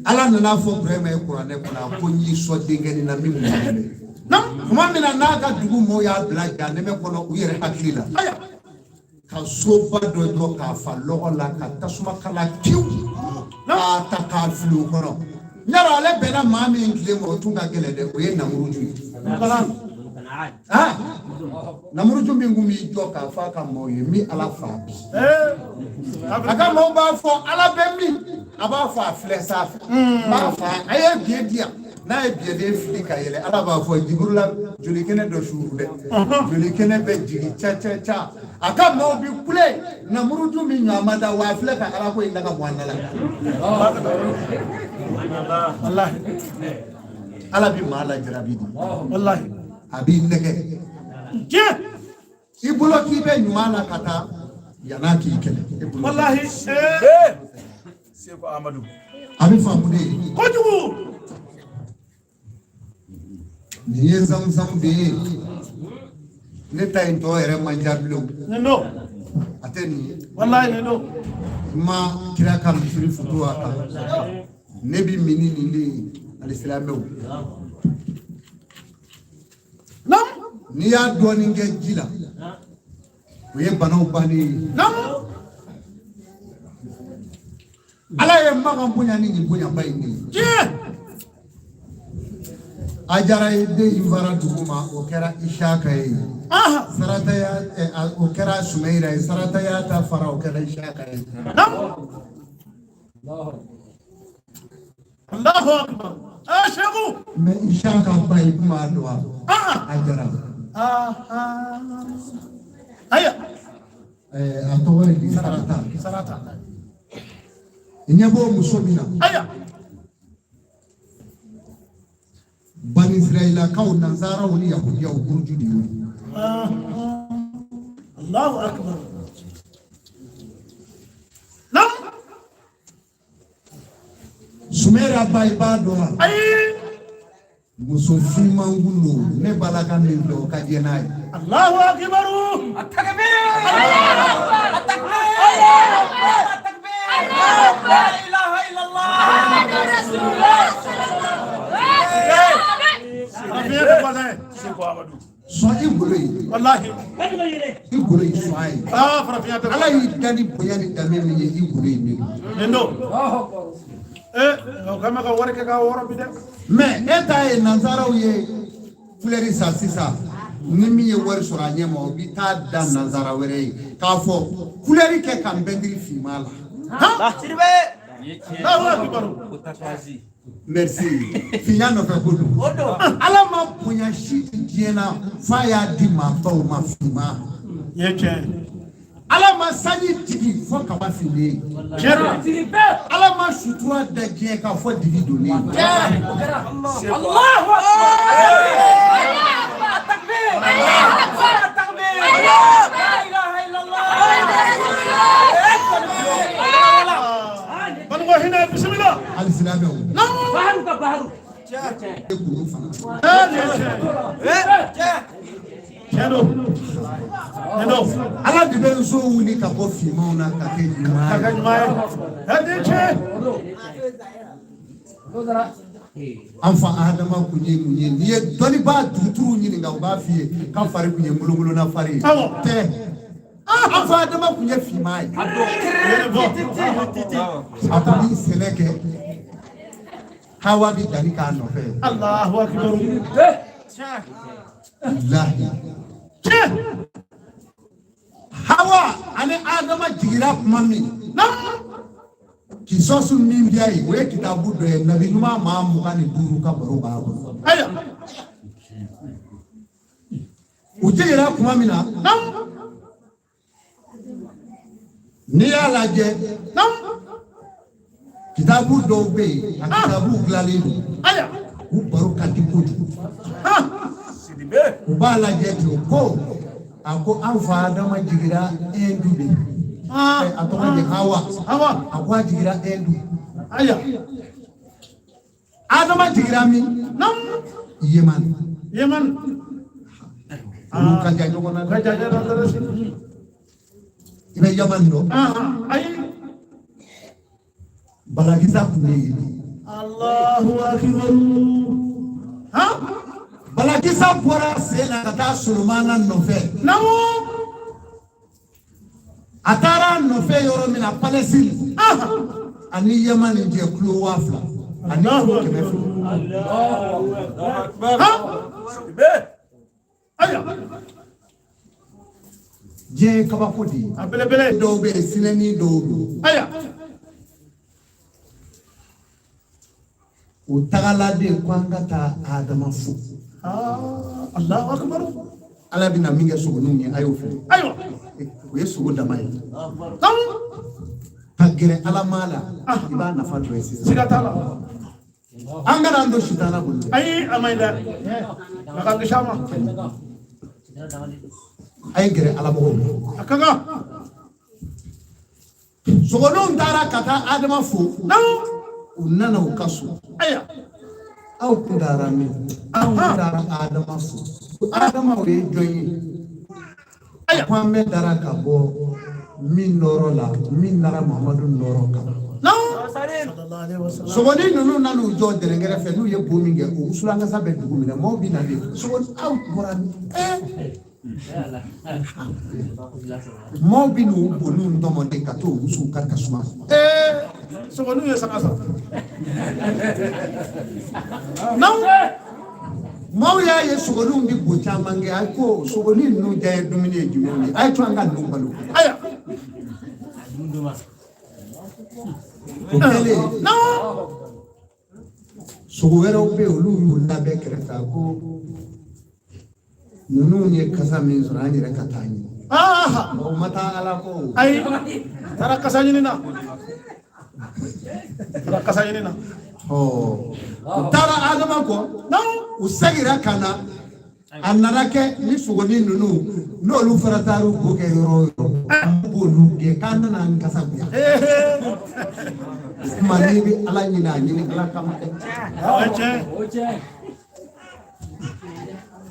Ala nana fɔ Ibrahima ye kuranɛ kɔnɔ, a ko n y'i sɔn denkɛnin na min mun bɛ. Tuma min na n'a ka dugu mɔɔw y'a bila jahanɛmɛ kɔnɔ u yɛrɛ hakili la, ka soba dɔ jɔ k'a fa lɔgɔ la, ka tasuma kala kiw, k'a ta k'a fili o kɔnɔ. Yala ale bɛnna maa min tile ma, o tun ka gɛlɛn dɛ, o ye Namuruju ye. Namuruju min kun b'i jɔ k'a fɔ a ka maaw ye min Ala fa bi. A ka maaw b'a fɔ Ala bɛ min, a b'a fɔ a filɛ sanfɛ. B'a fɔ a ye biɲɛ di yan, n'a ye biɲɛden fili ka yɛlɛ, Ala b'a fɔ Jiburula joli kɛnɛ dɔ suuru dɛ, joli kɛnɛ bɛ jigin ca ca ca. A ka maaw bi kule Namuruju min ɲɔgɔn ma da, wa a filɛ ka Ala ko in da ka bɔ an da la. Walahi. Ala bi maa lajarabi de. Walahi. A b'i nɛgɛ. Tiɲɛ. I bolo k'i bɛ ɲuman na ka taa, yann'a k'i kɛlɛ. Walahi. Seko Amadu. A bɛ faamu de. Kojugu. Nin ye zamzam de ye. Ne ta in tɔ yɛrɛ man ca bilen. Nin don. A tɛ nin ye. Walahi nin don. N ma kira ka misiri foto a kan. Ne bi min ni nin de ye alisilamɛw. Naam. N'i y'a dɔɔnin kɛ ji la, o ye banaw bannen ye. Naam. Ala ye Makan bonya ni nin bonyaba in de ye. Tiɲɛ. Ajara ye den in fara dugu ma, o kɛra Isaka ye. Sarata ya o kɛra Sumayira ye, Sarata y'a ta fara, o kɛra Isaka ye. Naam. Allahu akbar. Ah, Seku. Mais Isaka ba ye kuma dɔn wa? Ajara. Aya. A tɔgɔ ye di Sarata. Sarata. I ɲɛ b'o muso min na. Aya. Bani Israilakaw, Nansaraw ni Yahudiyaw buruju de y'o ye. Allahu akbar. Naam. Sumayira ba i b'a dɔn wa? Ayi. Muso finman kun don, ne balaka min filɛ o ka jɛ n'a ye. Allahu akbar. At-takbir. At-takbir. At-takbir. La ilaha illallah. Muhammadur Rasulullah sallallahu alaihi wasallam. Seko Amadu. Sɔn i golo ye. Walahi. I golo ye sɔn a ye. Ah, farafinya tɛ. Ala y'i da ni bonya ni danbe min ye, i golo ye min. Nin don. O kan bɛ ka wari kɛ k'a wɔrɔ bi dɛ. Mais e ta ye nansaraw ye fleur san sisan, ni min ye wari sɔrɔ a ɲɛ ma, o bi taa da nansara wɛrɛ ye k'a fɔ couleur kɛ ka n peinture finman la. Sidibe. Allahu akbar. Merci. Finya nɔfɛ ko don. Ala ma bonya si di diɲɛ na f'a y'a di maabaw ma finman. Ye tiɲɛ. Ala ma sanji jigin fo kaba finnen. Tiɲɛ don. Ala ma sutura da diɲɛ kan fo dibi donnen. Allahu akbar. At-takbir. At-takbir. La ilaha illallah. Banuko hinɛ bisimila. Hali silamɛw. Baharu ka baharu. E kunu fana. Nin ye tiɲɛ. Tiɲɛ don. Nin don. Ala de bɛ nson wuli ka bɔ finmanw na ka kɛ ɲuman Ka kɛ ye. ɲuman ye. Nin ye tiɲɛ. An fa Adama kun ye mun ye? N'i ye dɔnnibaa dugutiriw ɲininka, u b'a f'i ye k'a fari kun ye ngolongolonna fari ye. Awɔ. Tɛ. An fa Adama kun ye finman ye. A tun bi sɛnɛ kɛ. Hawa bi danni k'a nɔfɛ. Allahu akbar. Bilahi. Hawa ani Adama jigira kuma min. Kisɔsu min bɛ yen, o ye kitabu dɔ ye, nabi ɲuman maa 25 ka baro b'a kɔnɔ. Ayiwa. U jigira kuma min na. N'i y'a lajɛ. Kitabu dɔw bɛ yen, a kitabu dilanlen don. Ayiwa. U baro ka di kojugu. U b'a lajɛ ten ko a ko an fa Adama jigira Ɛndu de. A tɔgɔ de Hawa. Hawa. A ko a jigira Ɛndu. Ayiwa. Adama jigira min? Yeman. Yeman. Olu ka jan ɲɔgɔn na. Ka jan ɲɔgɔn na. I bɛ Yaman dɔn. Ayi. Balakisa tun bɛ yen. Allahu akbar. Balakisa bɔra sen na ka taa Solomana nɔfɛ. Naamu. A taara a nɔfɛ yɔrɔ min na Palestine. Ani Yamani cɛ kulo 2000 ani kulo 200. Ayiwa. Diɲɛ ye kabako de ye. A belebele. Dɔw bɛ yen sinɛni dɔw don. Ayiwa. O tagala de ko an ka taa Adama fo. Allahu akbar. Ala bɛna min kɛ sogoninw ye a y'o fɛ. Ayiwa. O ye sogo dama ye. Ka gɛrɛ Ala maa la, i b'a nafa dɔ ye sisan. Siga t'a la. An kana an don sitana bolo. Ayi, a man ɲi dɛ. A ka kisi a ma. A ye gɛrɛ Ala mɔgɔw la. A ka kan. Sogoninw taara ka taa Adama fo. U nana u ka so. Ayiwa. Aw kun taara min? Anw taara Adama fo. Adama o ye jɔn ye? Ayiwa. Ko an bɛɛ dara ka bɔ min nɔrɔ la, min nara Mamadu nɔrɔ kan. Sogonin ninnu nan'u jɔ dɛrɛnkɛrɛ fɛ, n'u ye bo min kɛ, o wusulankasa bɛ dugu minɛ, maaw bɛ na de. Sogonin aw bɔra min? Maaw bɛ n'u boniw tɔmɔ de ka t'o wusu u ka tasuma. Sogoninw ye sanga sɔrɔ. Maaw y'a ye sogoninw bɛ bo caman kɛ, a ko sogonin ninnu diya ye dumuni ye jumɛn ye? A ye to an ka ninnu balo. Ayiwa. O kɛlen, sogo wɛrɛw bɛ yen, olu y'u labɛn kɛrɛfɛ, a ko ninnu ye kasa min sɔrɔ, an yɛrɛ ka taa ɲini. O ma taa Ala kɔ o. Ayi, taara kasa ɲini na. Taara kasa ɲini na. U taara Adama kɔ, u seginna ka na, a nana kɛ ni sogonin ninnu n'olu fana taar'u bo kɛ yɔrɔ o yɔrɔ, an b'olu gɛn k'an nana an kasa goya. O tuma n'i bɛ Ala ɲini, a ɲini Ala kama dɛ. O tiɲɛ.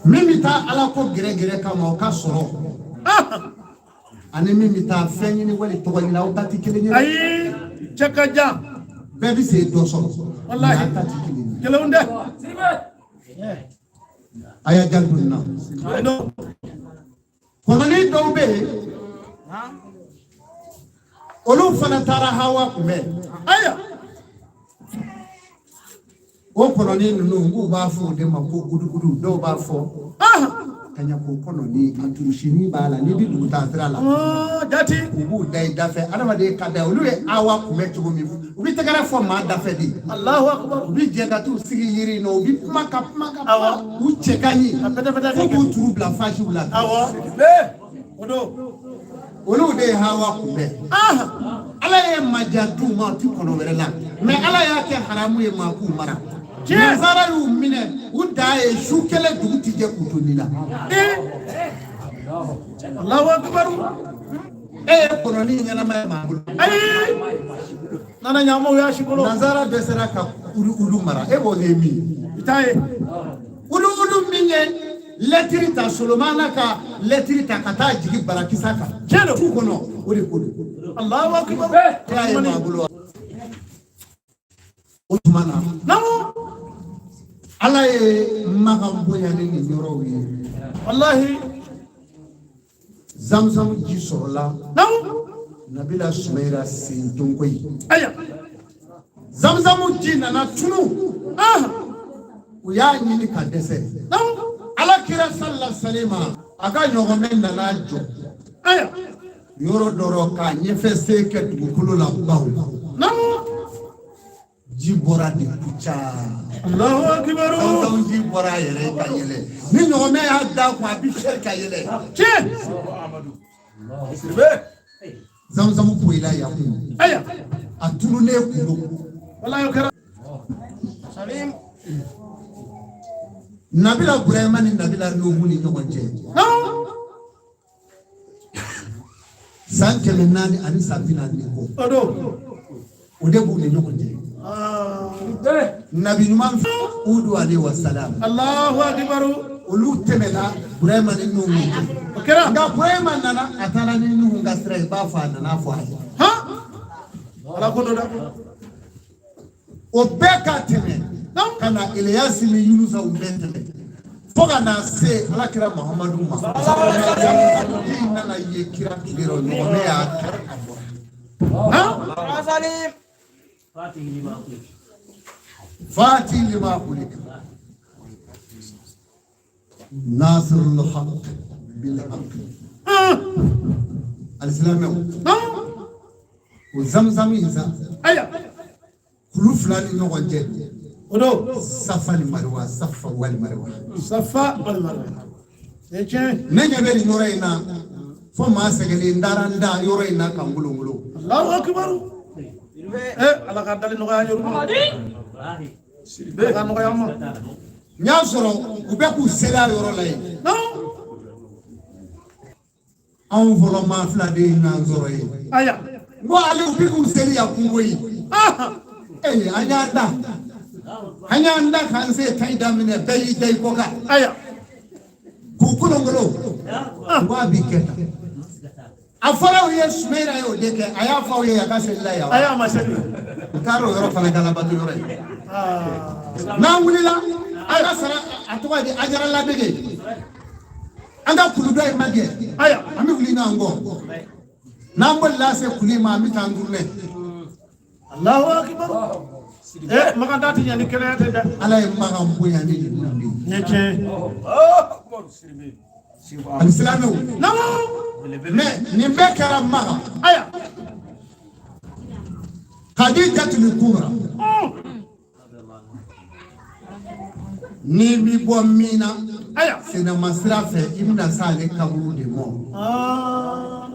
Min bɛ taa Ala ko gɛrɛgɛrɛ kama, o ka sɔrɔ. Ani min bɛ taa fɛn ɲini wali tɔgɔ ɲini, aw ta tɛ kelen ye. Ayi, cɛ ka jan. Bɛɛ bɛ se dɔ sɔrɔ. Walahi. Nka a ta tɛ kelen ye. Kelenw dɛ. A y'a janto nin na. Kɔnɔnin dɔw bɛ yen, olu fana taara Hawa kunbɛn. Ayiwa. O kɔnɔnin ninnu, k'u b'a fɔ o de ma ko gudugudu, dɔw b'a fɔ kaɲako kɔnɔnin, a turusinin b'a la, n'i bɛ dugutaa sira la. Jati. U b'u da i dafɛ, adamaden ka da olu ye Awa kunbɛn cogo min, u bɛ tɛgɛrɛ fɔ maa dafɛ de. Allahu akbar. U bɛ jɛ ka t'u sigi yiri in nɔ, u bɛ kuma ka kuma ka kuma, u cɛ ka ɲi. Ka pɛtɛ-pɛtɛ F'u b'u turu bila fasiw la. Awɔ. O don. Olu de ye Hawa kunbɛn. Ala ye maja d'u ma, u ti kɔnɔ wɛrɛ la. Mɛ Ala y'a kɛ haramu ye maa k'u mara. Nansara y'u minɛ, u dan ye su kelen dugu ti jɛ k'u to ni la. Allahu akbar. E ye kɔnɔnin ɲɛnama ye maa bolo. Ayi. Nana ɲamaw y'a si bolo. Nansara dɛsɛra ka ulu mara, e b'o ye min? I t'a ye. Ulu min ye lɛtiri ta, Solomana ka lɛtiri ta ka taa jigin barakisa kan. Tiɲɛ don. Tu kɔnɔ, o de ko don. Allahu akbar. E y'a ye maa bolo wa? O tuma na. Naamu. Ala ye Makan bonya ni nin yɔrɔw ye. Walahi. Zamzam ji sɔrɔla Nabila Sumayira sen tonko ye. Aya. Zamzamu ji nana tunu. U y'a ɲini ka dɛsɛ. Ala kira sallallahu alaihi wasallam a ka ɲɔgɔmɛ nana jɔ. Aya. Yɔrɔ dɔ rɔ k'a ɲɛfɛ sen kɛ dugukolo la baw. Ji bɔra de kuca. Allahu akbar. Zamzam ji bɔra a yɛrɛ ka yɛlɛ. Ni ɲɔgɔmɛ y'a da kun a bɛ fiyɛ ka yɛlɛ. Tiɲɛ. Sidibe. Zamzam poyila yakun. Aya. A tununnen kun don. Walayi o kɛra. Nabila Burahima ni Nabila Nuhu ni ɲɔgɔn cɛ. San 440 kɔ. O don. O de b'u ni ɲɔgɔn cɛ. Nabi ɲuman Udu alayhi wa salam. Allahu akbar. Olu tɛmɛna Burahima ni Nuhu cɛ. O kɛra. Nka Burahima nana a taara ni Nuhu ka sira ye, i b'a fɔ a nana fɔ a ye. Han. Ala ko dɔ dɛ. O bɛɛ ka tɛmɛ ka na Eliyasi ni Yunusa u bɛɛ tɛmɛ fo ka na se Alakira Muhamadu ma. Ji nana ye kira tile rɔ ɲɔgɔmɛ y'a kɛ a bɔra. Han. Fati lima kulika. Nasirul haq bil haq. Alisilamɛw. O zamzam in sa. Aya. Kulu fila ni ɲɔgɔn cɛ. O don. Safa ni Mariwa, Safa wali Mariwa. Safa wal Marwa. E tiɲɛ. Ne ɲɛ bɛ nin yɔrɔ in na fo maa sɛgɛnnen n taara n da yɔrɔ in na ka n golongolo. Allahu akbar. Ala ka dali nɔgɔya an ye. Ala ka nɔgɔya an ma. N y'a sɔrɔ u bɛ k'u seli a yɔrɔ la yen. Anw fɔlɔ maa fila de ye ɲɔgɔn sɔrɔ yen. Aya. N ko ale u bɛ k'u seli yan kungo ye. Ee an y'an da. An y'an da k'an se tayi daminɛ bɛɛ y'i da i kɔ kan. Aya. K'u kolongolo. N ko a b'i kɛ tan. A fɔra u ye Sumayira y'o de kɛ a y'a fɔ aw ye a ka seli la yan. Aya a ma seli. U taara o yɔrɔ fana kɛ alabato yɔrɔ ye. N'an wulila an ka sara a tɔgɔ di Ajara ladege. An ka kulu dɔ in ma gɛn. Aya. An bɛ wuli n'an kɔ. N'an bolila se kulu in ma an bɛ taa an tourner. Allahu akbar. Makan da ti ɲɛ ni kɛnɛya tɛ dɛ. Ala ye Makan bonya ni nin de ye. Nin ye tiɲɛ ye. Alisilamɛw. Naamu. Mais nin bɛɛ kɛra Makan. Aya. Khadijatul Kubra. N'i bi bɔ min na. Aya. Senama sira fɛ i bɛna s'ale kaburu de ma.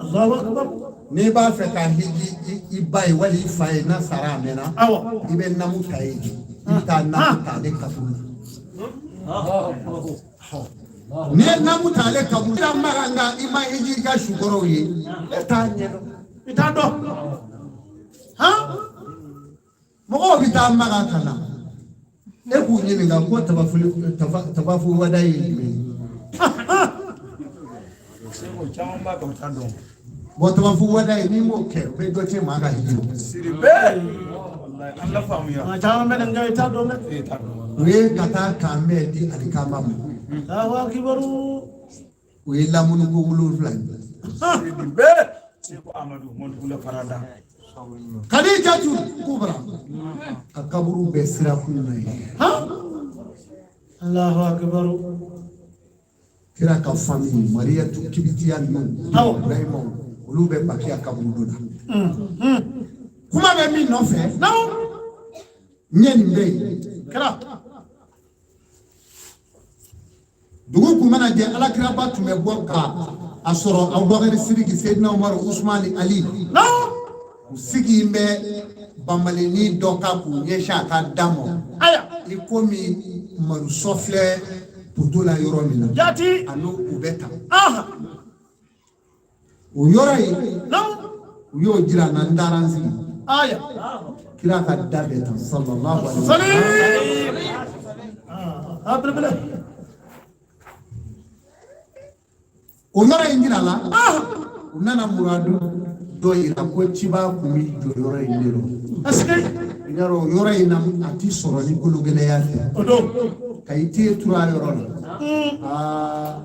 Allahu akbar. N'i b'a fɛ ka hiji i ba ye wali i fa ye n'a sara a mɛnna. Awɔ. I bɛ namu ta yen. I bɛ taa namu ta ale kaburu la. N'i ye namu ta ale kaburu la. I ma nka i ma hiji i ka sukɔrɔw ye. E t'a ɲɛdɔn. I t'a dɔn. Han? Mɔgɔw bɛ taa Makan ka na. E k'u ɲininka ko tabafu wada ye jumɛn ye? Bon tabafu wada ye n'i m'o kɛ u bɛ dɔ tiɲɛ maa ka hiji. Sidibe. An la faamuya. Maa caman bɛ nin kɛ i t'a dɔn dɛ. U ye ka taa kanbɛn di alikama ma. Allahu akbar. O ye lamuniko 7 ye. Sidibe. Seko Amadu Mɔntugula Farada. Khadijatu Kubra a kaburu bɛ sira kun na yen. Allahu akbar. Kira ka famille Mariyatu Kibitiya ninnu. Awɔ. Ibrahima olu bɛ Bakiya kaburu don na. Kuma bɛ min nɔfɛ. Naamu. N ye nin bɛ yen. Kɛra. Dugu kun mana jɛ Alakiraba tun bɛ bɔ ka a sɔrɔ Abubakari Sidiki Seyidina Umaru Usumani Ali. Naamu. U sigi bɛ banbalinin dɔ kan k'u ɲɛsin a ka da ma. Aya. I komi marusɔ filɛ poto la yɔrɔ min na. Jaati. A n'o u bɛ ta. Aha. O yɔrɔ in. Naamu. U y'o jira n na n taara n sigi. Aya. Kira ka da bɛ tan sallallahu alaihi wa sallam. Sali. Ah, belebele. O yɔrɔ in jira la. U nana muradu dɔ yira ko ciba kun bɛ jɔ yɔrɔ in de rɔ. Est-ce que. Yarɔ o yɔrɔ in na a ti sɔrɔ ni kologɛlɛya tɛ. O don. Ka i te turu a yɔrɔ la. Aa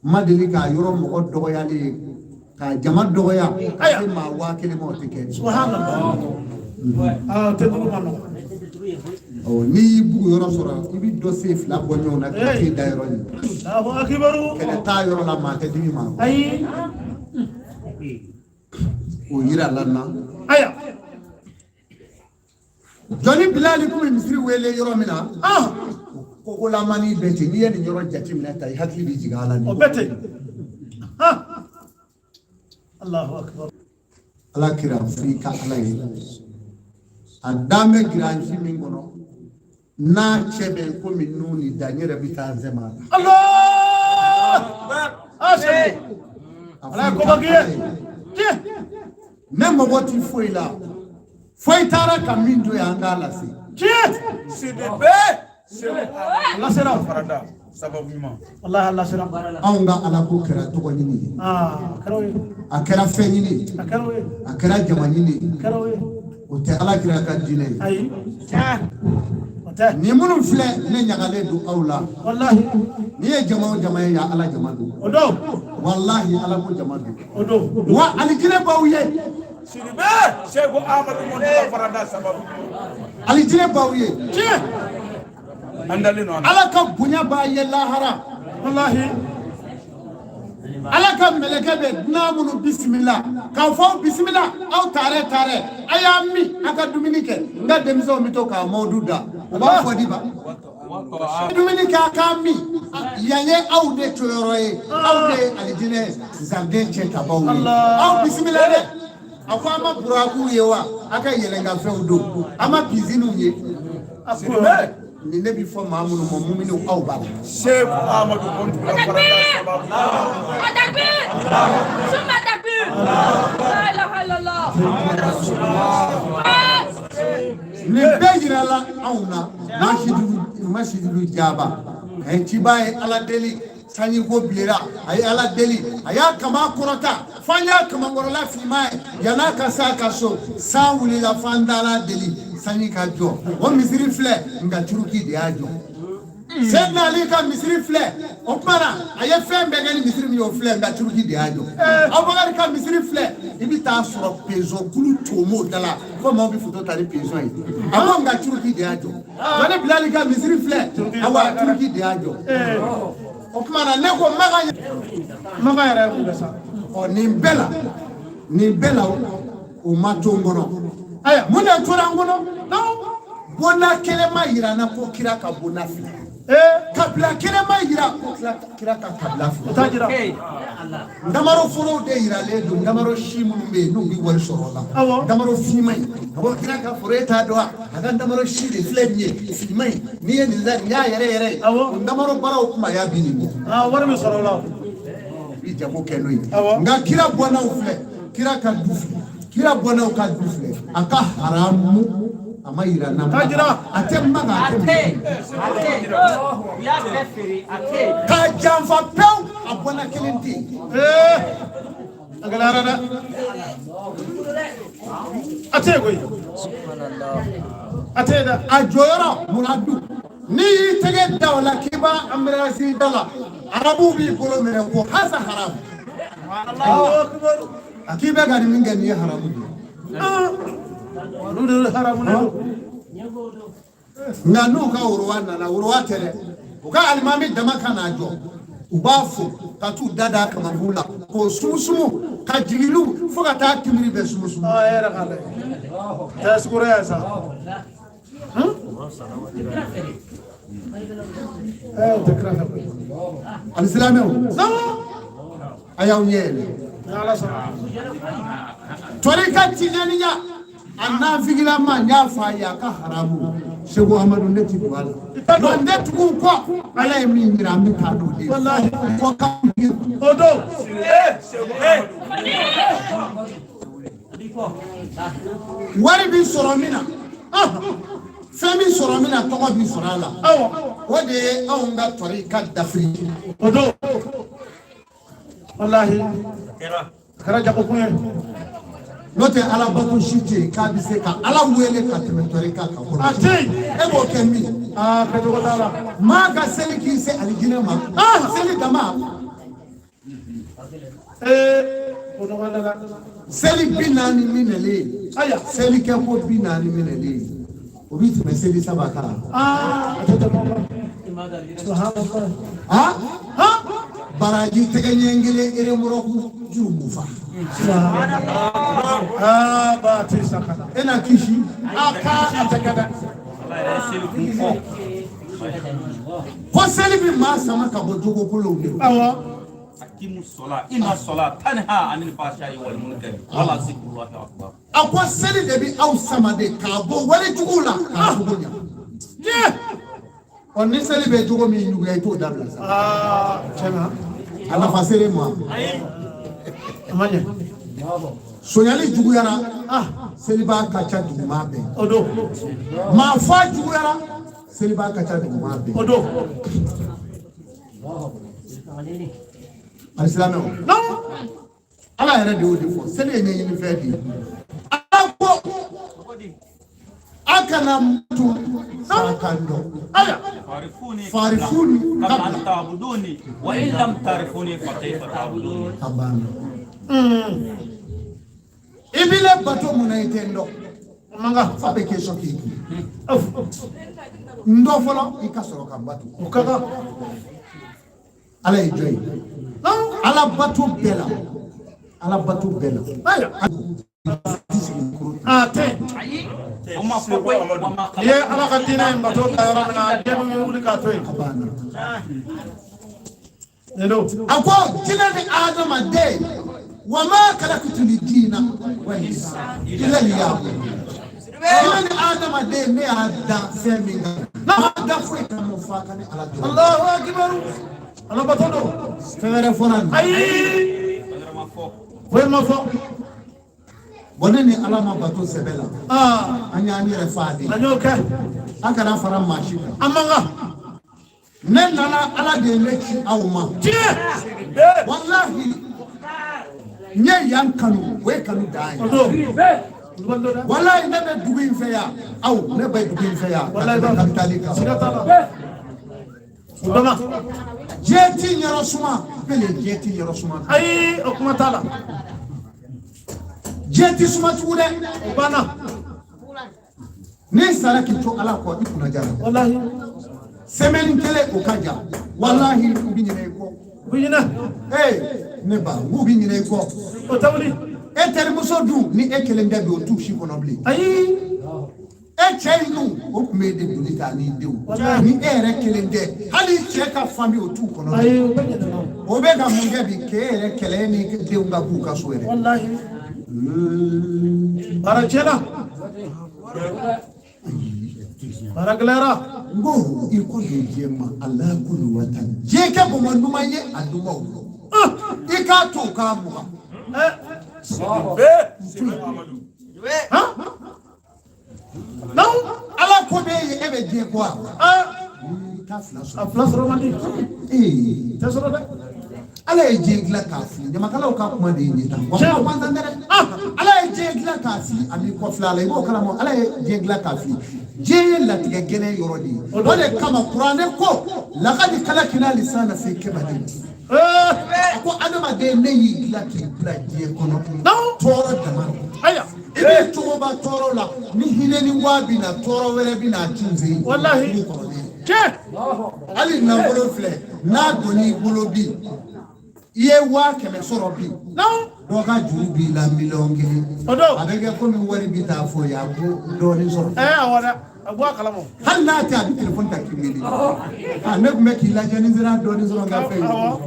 N ma deli k'a yɔrɔ mɔgɔ dɔgɔyalen ye, k'a jama dɔgɔya ka se maa 1000 ma, o tɛ kɛ. Subhanallah, aa, tɛ dugu ma nɔgɔ. Ɔ, n'i y'i bugu yɔrɔ sɔrɔ, i bɛ dɔ sen fila bɔ ɲɔgɔn na ka t'e da yɔrɔ ɲini. Allahu akibaru. Kɛlɛ t'a yɔrɔ la, maa tɛ dimi maa kɔ. Ayi. O yira la na. Aya. Jɔnni Bilali kun bɛ misiri wele yɔrɔ min na, ah, kogolamani bɛ ten. N'i ye nin yɔrɔ jateminɛ ta, i hakili bɛ jigin a la nin. O bɛ ten, ah, Allahu akbar. Ala kira f'i ka Ala ye, a dan bɛ giransi min kɔnɔ, n'a cɛ bɛ komi nun ni da, n yɛrɛ bɛ taa n sɛmɛ a la. Allah, ah, c'est A Ala ye f'i koba ka k'i ye. Ala ye. Tiɲɛ. Ne mago ti foyi la, foyi taara ka min to yen, an k'a lase. Tiɲɛ. Sidibe. Allah sera. Farada. Sababu ɲuman. Wallahi, Allah sera. Anw ka Ala ko kɛra tɔgɔ ɲini ye, ah, a kɛra o ye. A kɛra fɛn ɲini ye, A kɛra o ye. A kɛra jama ɲini ye. A kɛra o ye. O tɛ Ala kira ka diinɛ ye. Ayi, o tɛ. Nin minnu filɛ, ne ɲagalen don aw la. Wallahi. N'i ye jama o jama ye, yan Ala jama don. O don. Walahi, Ala ko jama don. O don. Wa alijinɛ b'aw ye. Sidibe. Seko Amadu Mɔntula farada sababu ɲuman. Alijinɛ b'aw ye. Tiɲɛ. An dalen don an na. Ala ka bonya b'a ye lahara. Wallahi. Ala ka mɛlɛkɛ bɛ dunan minnu bisimila k'a fɔ aw bisimila, aw taarɛ taarɛ, a y'a min, a ka dumuni kɛ. N ka denmisɛnw bɛ to k'a mɔdu da, u b'a fɔ di ba dumuni kɛ, a k'a min, yan ye aw de coyɔrɔ ye, aw de ye alijinɛ jardin cɛ tabaw ye, aw bisimila dɛ. A ko an ma burakuw ye wa, a ka yɛlɛnkanfɛnw don, an ma pisiniw ye. Sidibe. Nin ne bi fɔ maa minnu ma, muminiw, aw b'a la. Seko Amadu Mɔntula farada sababu ɲuman. تكبير ثم تكبير، لا اله الا الله. Nin bɛɛ yirala anw na masidilu masidilu jaba. A ye ciba ye Ala deli, sanji ko bilera. A ye Ala deli, a y'a kama kɔrɔta f'an y'a kamankɔrɔla finman ye. Yann'a ka s'a ka so, san wulila f'an taara deli sanji ka jɔ. O misiri filɛ, nka Turuki de y'a jɔ. Seyidina Ali ka misiri filɛ, o tuma na a ye fɛn bɛɛ kɛ ni misiri min ye, o filɛ, nka Turuki de y'a jɔ. Abubakari ka misiri filɛ, i bɛ taa sɔrɔ pezɔn kulu tomo da la fo maaw bɛ foto ta ni pezɔn ye. A ko nka Turuki de y'a jɔ. Jɔnni Bilali ka misiri filɛ, awa, Turuki de y'a jɔ. O tuma na ne ko Makan. Makan yɛrɛ ye mun kɛ sa? Ɔ, nin bɛɛ la, o ma to n kɔnɔ. Ayiwa. Mun de tora n kɔnɔ? Bonda kelen ma yira n na ko kira ka bonda filɛ. Kabila kelen ma yira ko kira ka kabila O filɛ. t'a jira. Damaro forow de yiralen don, damaro si minnu bɛ yen n'u bɛ wari sɔrɔ o la. Awɔ. Damaro finman in, awɔ, kira ka foro, e t'a dɔn wa? A ka damaro si de filɛ nin ye, finman in. N'i ye nin nin y'a yɛrɛ yɛrɛ ye. Awɔ. O damaro baaraw kumaya bi nin bɔ. Ah, wari bɛ sɔrɔ o la. I bi jago kɛ n'o ye. Awɔ. Nka kira bɔnnaw filɛ, kira ka du filɛ, kira bɔnnaw ka du filɛ, a ka haramu a ma yira n na. T'a jira. A tɛ Maka, a tɛ Madina. A tɛ, u y'a bɛɛ feere, a tɛ. K'a janfa pewu, a bɔnna kelen tɛ yen. Ee, a gɛlɛyara dɛ. A tɛ yen koyi. A tɛ yen dɛ. A jɔyɔrɔ muradu, n'i y'i tɛgɛ da o la k'i b'a embrasser da la, arabuw b'i bolo minɛ ko hasa haramu. Allahu akbar. A k'i bɛ ka nin min kɛ, nin ye haramu de ye. Ah, olu de ye haramu de don. Nka n'u ka worowa nana, worowa tɛ dɛ, u ka alimami dama ka n'a jɔ, u b'a fo ka t'u da da kamankun la k'o sumusumu ka jigiliw fo ka taa timiri bɛɛ sumusumu. Ah, e yɛrɛ k'a lajɛ. Tɛ sukoro ye sa. O tɛ kira fɛ koyi. Alisilamɛw, a y'aw ɲɛ yɛlɛ. Ni Ala sɔnna. Tɔrika tijaniya, a nafigilama, n y'a fɔ a ye, a ka haramu. Segu Amadu, ne ti don a la, wa n tɛ tugu u kɔ. Ala ye min yira, an bɛ taa n'o de ye. Walahi. Kɔ kan. O don. Seko Amadu. Wari bi sɔrɔ min na, fɛn bi sɔrɔ min na, tɔgɔ bi sɔrɔ a la. Awɔ. O de ye anw ka tɔrika dafiri. O don. Walahi. A kɛra jagokun ye. N'o tɛ, ala bato si tɛ yen k'a bɛ se ka Ala wele ka tɛmɛ tɔrika kan kɔrɔ. A tɛ yen. E b'o kɛ min? Aa, kɛcogo t'a la. Maa ka seli k'i se alijinɛ ma, seli dama. Ee, o nɔgɔya dɛ. Seli 40 minɛlen, Aya. seli kɛ ko 40 minɛlen, o bi tɛmɛ seli 3 kan. Aa, a tɛ tɛmɛ o kan. Subhanallah. Ha, baraji tɛgɛ ɲɛ kelen eremɔrɔku juru mufa. Aa, ba ti sakana. E na kisi. A ka a tɛ kɛ dɛ. Ala yɛrɛ seli kun fɔ. Ko seli bi maa sama ka bɔ jogokolow de. Awɔ. Akimu sɔla ina sɔla tanha anil fahsha'i wal munkari wala zikrullahi akbar. A ko seli de bi aw sama de k'a bɔ wale juguw la k'a jogo ɲa. Diɲɛ. Ɔ, ni seli bɛ jogo min juguya, i t'o dabila sa. Aa, tiɲɛ na. A nafa sere ma. A ma ɲɛ. Sonyali juguyara. Ah, Selibaa ka ca duguma bɛɛ. o don. Maa fa juguyara, selibaa ka ca duguma bɛɛ. O don. Alisilamɛw. Non. Ala yɛrɛ de y'o de fɔ, seli ye ɲɛɲini fɛn de ye. Ala ko a kana mutu saraka dɔn. Aya. Farifuni Farifuni qabla an qabla. ta'buduni wa in lam tarifuni fa kayfa ta'buduni. A banna. I b'i le bato mun na, i tɛ n dɔn? O man kan. Fa bɛ question k'i kun. Of. N dɔn fɔlɔ, i ka sɔrɔ ka n bato. O ka kan. Ala ye jɔn ye? Non. Ala bato bɛɛ la, ala bato bɛɛ la, Aya. ti sigi kuru. A tɛ. O ma fɔ koyi wa ma N'i ye Ala ka diinɛ in bato ta yɔrɔ min na, diɲɛ bɛ wuli k'a to yen. A banna. Nin don. A ko jinɛ ni adamaden, wa ma khalaqtul jinna wal insa illa liya'budun. Jinɛ ni adamaden, ne y'a dan fɛn min kan, ne m'a dan foyi kama f'a ka ne Ala dɔrɔn. Allahu akbar. Ala bato don. Fɛn wɛrɛ fɔra nin. Ayi. Wɛrɛ ma fɔ. Foyi ma fɔ. Bɔn, ne ni Ala ma bato sɛbɛ la, Aa, an y'an yɛrɛ fa de. an y'o kɛ. An kana fara maa si kan. An man kan. Ne nana, Ala de ye ne ci aw ma. Tiɲɛ. Walahi, n ye yan kanu, o ye kanu dan O ye. don. Olu don dɛ. Walahi, ne bɛ dugu in fɛ yan, aw, ne bɛ dugu in fɛ yan ka Walahi, tɛmɛ kapitali kan. Siga t'a la. O dɔnna. Diɲɛ ti yɔrɔ suma bele, diɲɛ ti yɔrɔ suma. Ayi, o kuma t'a la. Diɲɛ ti suma tugun dɛ. O banna. N'i sara k'i to Ala kɔ, i kunna jara. Walahi. Semaine kelen o ka jan, walahi, u bɛ ɲinɛ i kɔ. U bɛ ɲinɛ. Ee, ne ba, n k'u bɛ ɲinɛ i kɔ. O tɛ wuli. E terimuso dun, ni e kelen tɛ bi, o t'u si kɔnɔ bilen. Ayi. E cɛ in dun, o tun bɛ e de doni ta n'i denw. Walahi. Ni e yɛrɛ kelen tɛ, hali i cɛ ka famille, o t'u kɔnɔ bilen. Ayi, o bɛ ɲinɛ. O bɛ ka mun kɛ bi k'e yɛrɛ kɛlɛ, e ni denw ka b'u ka so yɛrɛ? Walahi. Baara tiɲɛna. Baara gɛlɛyara. N ko i ko don diɲɛ ma, ala kulu wa tan, diɲɛ kɛ bɔnbɔn duman ye, a dumanw i k'a to u k'a mugan. Ɛ. Han. Non. Ala ko b'e ye, e bɛ diɲɛ kɔ wa? Aa. I t'a fila A sɔrɔ. fila sɔrɔ man di. Ee. Tɛ sɔrɔ dɛ. Ala ye diɲɛ dilan k'a fili, ɲamakalaw ka kuma de ye nin ye tan wa, kuma gansan tɛ dɛ. Ala ye diɲɛ dilan k'a fili, a m'i kɔfilɛ a la, i b'o kalama. Ala ye diɲɛ dilan k'a fili, diɲɛ ye latigɛ gɛlɛn yɔrɔ de ye. O de kama kuranɛ ko lakadi kalakina lisana fi kebadi. Ee. A ko adamaden, ne y'i dilan k'i bila diɲɛ kɔnɔ tɔɔrɔ dama. Aya. I bɛ cogoba tɔɔrɔ la, ni hinɛ ni waa bɛ na, tɔɔrɔ wɛrɛ bɛ na a cun fɛ yen. Walahi. I b'u kɔrɔlen. Tiɲɛ. Hali nafolo filɛ, n'a donn'i bolo bi, i ye 100 000 sɔrɔ bi, Non. dɔ ka juru b'i la 1 000 000. O don. A bɛ kɛ komi wari bi taa fɔ ye, a ko dɔɔnin sɔrɔ. Ɛ, awɔ dɛ. A bɔ a kalama. Hali n'a tɛ, a bɛ telefɔni ta k'i wele: a ne tun bɛ k'i lajɛ, ni n sera dɔɔnin sɔrɔ n ka fɛn ye. Awɔ.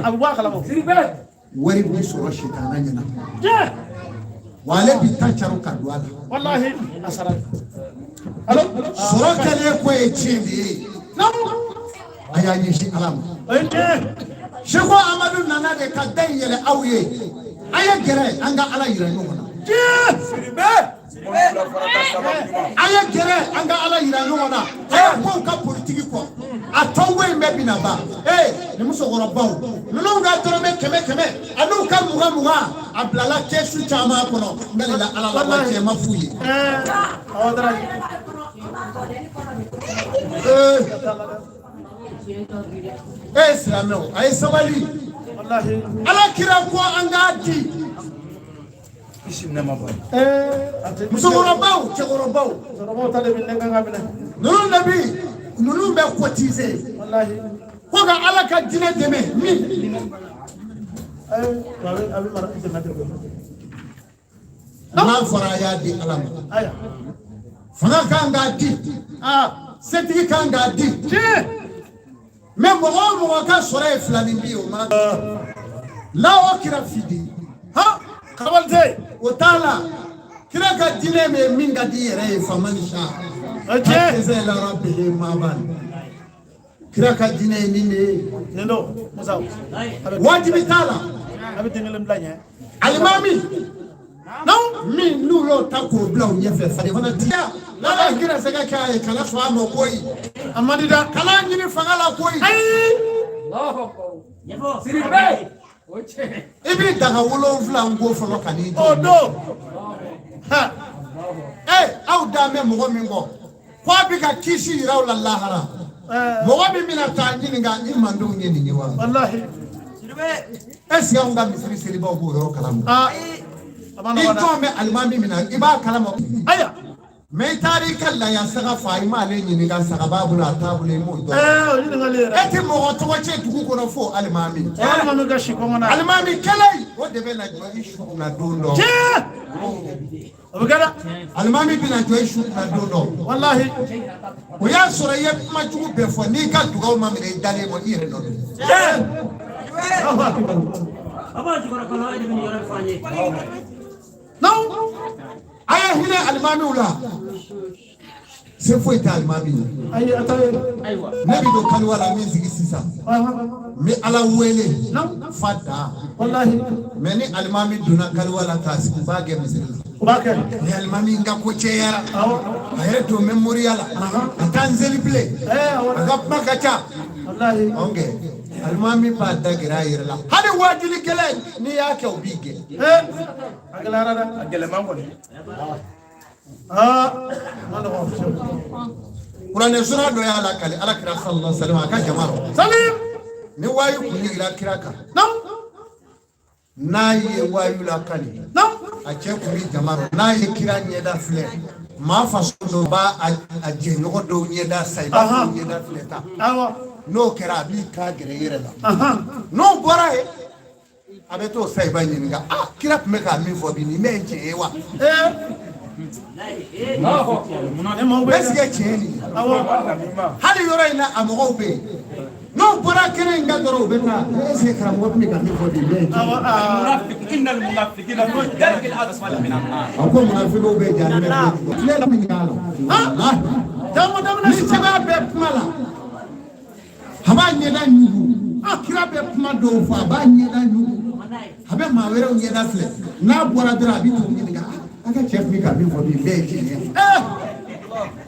A bɛ bɔ a kalama. Wari bi sɔrɔ sitana ɲɛna. Tiɲɛ. Wa ale bi ta caro ka don a la. Walahi. A sara. Alo. Sɔrɔ kɛlen ko ye tiɲɛ de ye. Non. A y'a ɲɛsin Ala ma. O ye tiɲɛ. Seko Amadu nana de ka da in yɛlɛ aw ye. A ye gɛrɛ an ka Ala yira ɲɔgɔn na. Tiɲɛ. A ye gɛrɛ an ka Ala yira ɲɔgɔn na. A ye kow ka politiki kɔ, a tɔnko in bɛɛ bina ban. Ee, nin musokɔrɔbaw ninnu ka dɔrɔmɛ 100 100 an'u ka 20 20, a bilala kɛsu caman kɔnɔ, n bɛ la Ala la wa cɛ ma f'u ye. Ɛɛ. Awɔ dara. Ee, e silamɛw, a ye sabali. Walahi. Ala kira ko an k'a di. Kisi nɛɛma b'a ye. Musokɔrɔbaw, cɛkɔrɔbaw. Musokɔrɔbaw ta de bɛ ne kan ka minɛ. Ninnu de bi ninnu bɛ cotiser. Walahi. Ko ka Ala ka diinɛ dɛmɛ min. A bɛ mara dɛmɛ de koyi. N'a fɔra a y'a di Ala ma. Ayiwa. Fanga kan k'a di. Setigi kan k'a di. Tiɲɛ. Mais mɔgɔ o mɔgɔ ka sɔrɔ ye filanin bi ye o ma. La o kira fidi. Ha. Kabali tɛ yen. O t'a la. Kira ka diinɛ bɛ min ka di i yɛrɛ ye faama ni sa. O tiɲɛ. Hakɛsɛ lara bele maaba. Kira ka diinɛ ye nin de ye. Nin don Musa. Wajibi t'a la. A bɛ den kelen bila ɲɛ. Alimami. Min n'u y'o ta k'o bila u ɲɛfɛ fari fana ti. N'Ala ye gɛrɛsɛgɛ kɛ a ye kana sɔn a ma koyi. A man di da. Kana ɲini fanga la koyi. Ayi. I b'i daga 7 n ko fɔlɔ ka n'i jɔ. O don. Ha. Aw da bɛ mɔgɔ min kɔ k'a bɛ ka kisi yira aw la lahara. Mɔgɔ min bɛna taa ɲininka i mandenw ye nin ye wa? Walahi. Est ce que anw ka misiri selibaw b'o yɔrɔ kalama? A ma I nɔgɔn dɛ. jɔn bɛ alimami min na i b'a kalama. Ayiwa. Mais i taara i ka laya saga fa i m'ale ɲininka saga b'a bolo a t'a bolo i m'o dɔn. O ɲininkali yɛrɛ. E tɛ mɔgɔ tɔgɔ cɛ dugu kɔnɔ fo alimami. Alimami ka si kɔngɔ na. Alimami kɛlɛ in o de bɛ na jɔ i su kunna don dɔ. Tiɲɛ. O bɛ kɛ dɛ. Alimami bɛna jɔ i su kunna don dɔ. Walahi. O y'a sɔrɔ i ye kuma jugu bɛɛ fɔ n'i ka dugawu ma minɛ i dalen mɔ i yɛrɛ nɔ don. Non. A ye hinɛ alimamiw la. Se foyi tɛ alimami ye. Ayi a ta ye. Ne bɛ don kaliwa la min sigi sisan. N bɛ Ala wele fa dan. Walahi. Mais ni alimami donna kaliwa la k'a sigi u b'a kɛ misiri la. U b'a kɛ. Ni alimami n ka ko cɛyara. Awɔ. A yɛrɛ don bɛ moriya la. A t'an seli bilen. Awɔ. A ka kuma ka ca. Walahi. Ok. Alimami b'a da gɛrɛ a yɛrɛ la. Hali waajuli gɛlɛn n'i y'a kɛ o b'i gɛn. A gɛlɛyara dɛ. A gɛlɛman kɔni. A ma nɔgɔn. Kuranɛ sura dɔ y'a lakale Ala kira sallallahu alaihi wasallam a ka jama rɔ. Salim. Ni waayu kun jiginna kira kan. Non. N'a ye waayu lakale. Non. A cɛ kun bɛ jama rɔ. N'a ye kira ɲɛda filɛ. Maa faso dɔw b'a a jɛɲɔgɔn dɔw ɲɛda sa i b'a fɔ ɲɛda filɛ tan. Awɔ. N'o kɛra a b'i kan gɛrɛ i yɛrɛ la. N'o bɔra yen a bɛ t'o sayiba ɲininka a kira tun bɛ ka min fɔ bi nin bɛɛ ye tiɲɛ ye wa? Est ce que tiɲɛ ye nin ye? Hali yɔrɔ in na a mɔgɔw bɛ yen n'o bɔra kɛnɛ in kan dɔrɔn u bɛ taa est ce que karamɔgɔ tun bɛ ka min fɔ bi nin bɛɛ ye tiɲɛ ye? A ko munafigiw bɛ jahanamɛ kɔnɔ tile la min k'a la. Ni sɛbɛn bɛ kuma la. A b'a ɲɛda ɲugu kira bɛ kuma dɔw fɔ a b'a ɲɛda ɲugu a bɛ maa wɛrɛw ɲɛda filɛ n'a bɔra dɔrɔn a bɛ t'u ɲininka a ka cɛ tun bɛ ka min fɔ bi bɛɛ ye tiɲɛ ye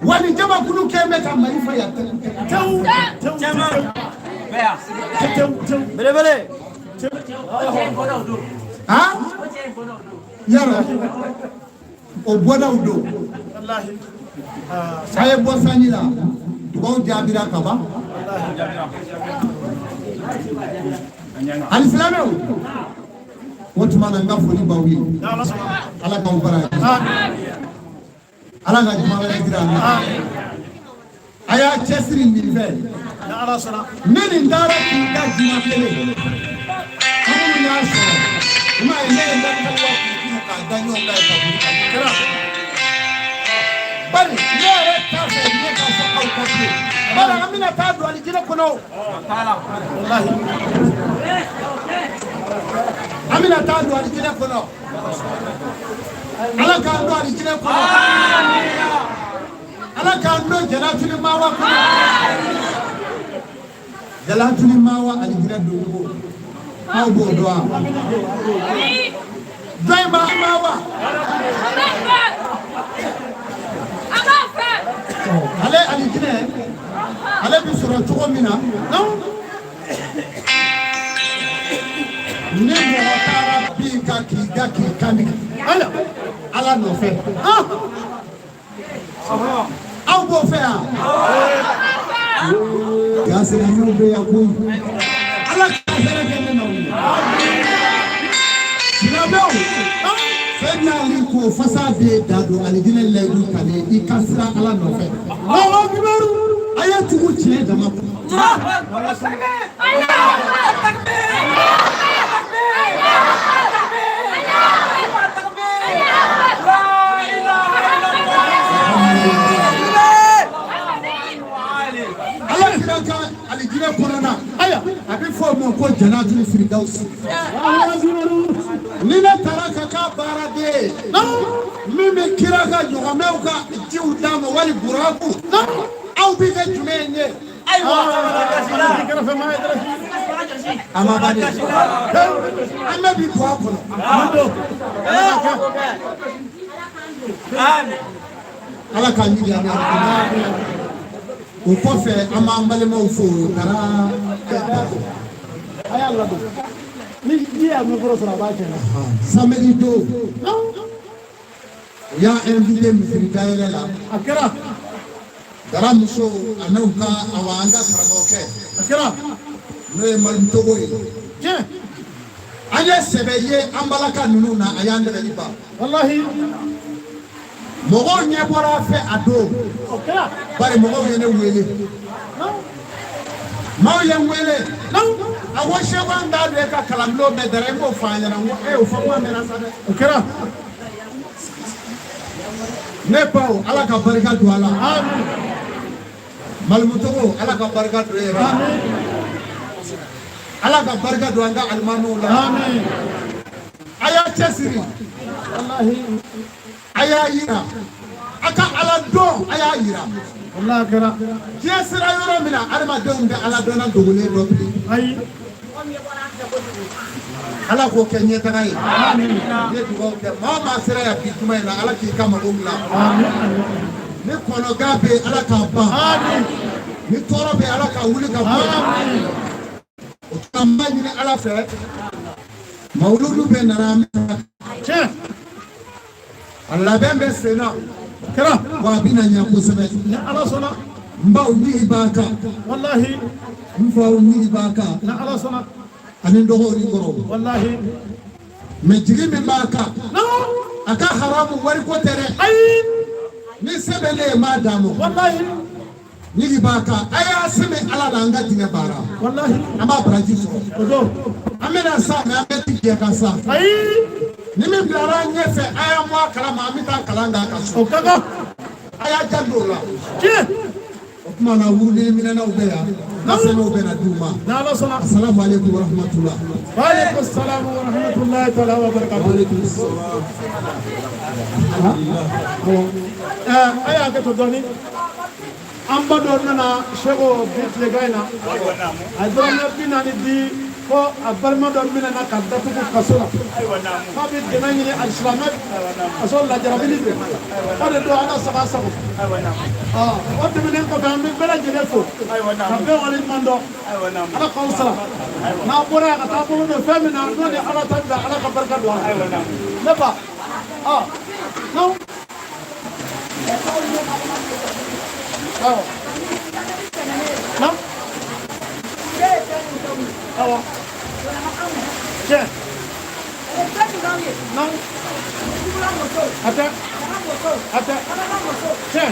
wa nin jamakulu kɛn bɛ ka Mali fa yan tewu Tewu. Tewu. Tewu. Belebele. Han yarɔ o bɔdaw don Walahi. a ye bɔ sanji la dugawu jaabira ka ban. Alisilamɛw o tuma na n ka foli b'aw ye Ala k'aw bara ye Ala ka juma wɛrɛ jira an na a y'a cɛsiri nin fɛ ni nin taara k'i da juma kelen an minnu y'a sɔrɔ i m'a ye ne ye n ka kaliwa kurukuru k'a da ɲɔgɔn kan ka wuli ka kɛra bari ne yɛrɛ t'a fɛ ne ka fɔ aw kɔ bilen bari an bɛna taa don alijinɛ kɔnɔ o. An bɛna taa don alijinɛ kɔnɔ Ala k'an don alijinɛ kɔnɔ Ala k'an don jalatuli mawa kɔnɔ jalatuli mawa alijinɛ doncogo aw b'o dɔn wa dɔ in b'a mawa ale alijinɛ ale bɛ sɔrɔ cogo min na ni mɔgɔ taara bin kan k'i da k'i kan tigɛ Ala nɔfɛ aw b'o fɛ yan yan silamɛw bɛ yan koyi Ala ka hɛrɛ kɛ ne n'aw ye. Silamɛw, fɛn n'ale ko fasa bɛ da don alijinɛ layidu talen i ka siran Ala nɔfɛ. Allahu akbar. A ye tugu tiɲɛ dama kɔ. Ala kira ka alijinɛ kɔnɔna, Aya. a bɛ fɔ o ma ko janatul firidawusi. Ni ne taara ka k'a baaraden ye, min bɛ kira ka ɲɔgɔmɛw ka jiw d'a ma wali buraku, aw bɛ kɛ jumɛn ye? Kɛrɛfɛ maa ye dɛrɛ. A ma ban dɛ. An bɛɛ bi don a kɔnɔ. Ala k'an jigi an na. O kɔfɛ, an b'an balimaw fo Dara. A y'a ladon. Ni ji y'a micro sɔrɔ, a b'a cɛ. Samedi don, u y'a invité misiri dayɛlɛ la. A kɛra. Dara muso a n'u ka awa an ka karamɔgɔkɛ, A kɛra. n'o ye Malimu Togo ye. Tiɲɛ. An ye sɛbɛ ye an balaka ninnu na, a y'an dɛmɛli ban. Walahi. Mɔgɔw ɲɛ bɔra a fɛ a don. O kɛra. Bari mɔgɔw ye ne wele, maaw ye n wele, a ko Seko, an t'a dɔn e ka kalanbulon bɛɛ dara, i b'o fɔ an ɲɛna. N ko e, o fɔ kuma mɛnna sa dɛ. O kɛra. Ne baw, Ala ka barika don a la. Amin. Malimu Togo, Ala ka barika don e yɛrɛ la. Ala ka barika don an ka alimamiw la. Amin. A y'a cɛsiri. Walahi. A y'a yira a ka Ala dɔn, a y'a yira. Walahi, a kɛra. Diɲɛ sera yɔrɔ min na, adamadenw tɛ Ala dɔnna dogolen dɔ bilen. Ayi. Ala k'o kɛ ɲɛtaga ye. Ne dugawu kɛ maa o maa sera yan bi juma in na, Ala k'i ka mago dilan. Ni kɔnɔgan bɛ yen, Ala k'a ban. Ni tɔɔrɔ bɛ yen, Ala k'a wuli ka bɔ yen. O tuma, n b'a ɲini Ala fɛ, mawuludu bɛ nana, an bɛ taa. Tiɲɛ. A labɛn bɛ sen na. Kɛra. Wa a bɛna ɲɛ kosɛbɛ. Ni Ala sɔnna. N baw ɲigi b'a kan. Walahi. N faw ɲigi b'a kan. Ni Ala sɔnna. Ani n dɔgɔw ni kɔrɔw. Walahi. Mɛ jigi min b'a kan, a ka haramu wariko tɛ dɛ. Ayi. Ni se bɛ ne ye, n b'a d'a ma. Walahi. Ɲigi b'a kan, a y'a sɛmɛ Ala la, an ka diinɛ baara. Walahi. An b'a baraji sɔrɔ. O don. An bɛna sa, mɛ an bɛ ti jɛ ka sa. Ayi. Ni min bilara an ɲɛfɛ, a y'a mɔ a kalama, an bɛ taa kalan k'a ka so. O ka kan. A y'a janto o la. Tiɲɛ. O tuma na, wurudi minɛnw bɛ yan, laseliw bɛ na d'u ma. Ni Ala sɔnna. Asalamu aleykum wa rahmatulah. Wa aleykum salaam wa rahmatulahi taala wa barakatuh. Aleykum salaam. Ɛɛ, a y'a kɛ to dɔɔni. An ba dɔ nana Seko bi tilegan in na. A ye dɔrɔmɛ 40 di ko a balima dɔ minɛna ka datugu kaso la. K'a bɛ dɛmɛ ɲini alisilamɛ kaso lajarabili don. O de don, ala saga sago. O tɛmɛnen kɔfɛ, an bɛ bɛɛ lajɛlen fo. Ka bɛɛ waleɲuman dɔn. Ala k'aw sara. N'a bɔra yan ka taa bolo don fɛn min na, n'o ni Ala ta bila, Ala ka barika don a la. Ne ba. Non. Awɔ. Non. Awɔ. Tiɲɛ. Non. A tɛ. A tɛ. Tiɲɛ.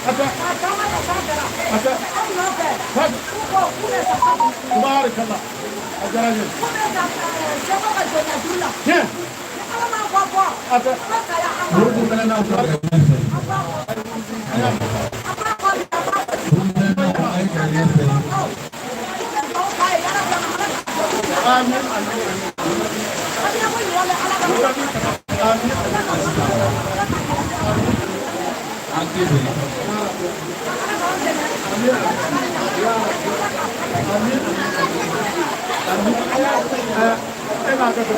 A tɛ. A tɛ. Tabaarikala. A diyara n ye. Tiɲɛ. A tɛ. Wurudi minɛnw ka bɛn ɲɛfɛ. Wurudi minɛnw, a ye ka ɲɛfɛ. Amin. Amin. An tɛ bɛn. E b'a kɛ ten.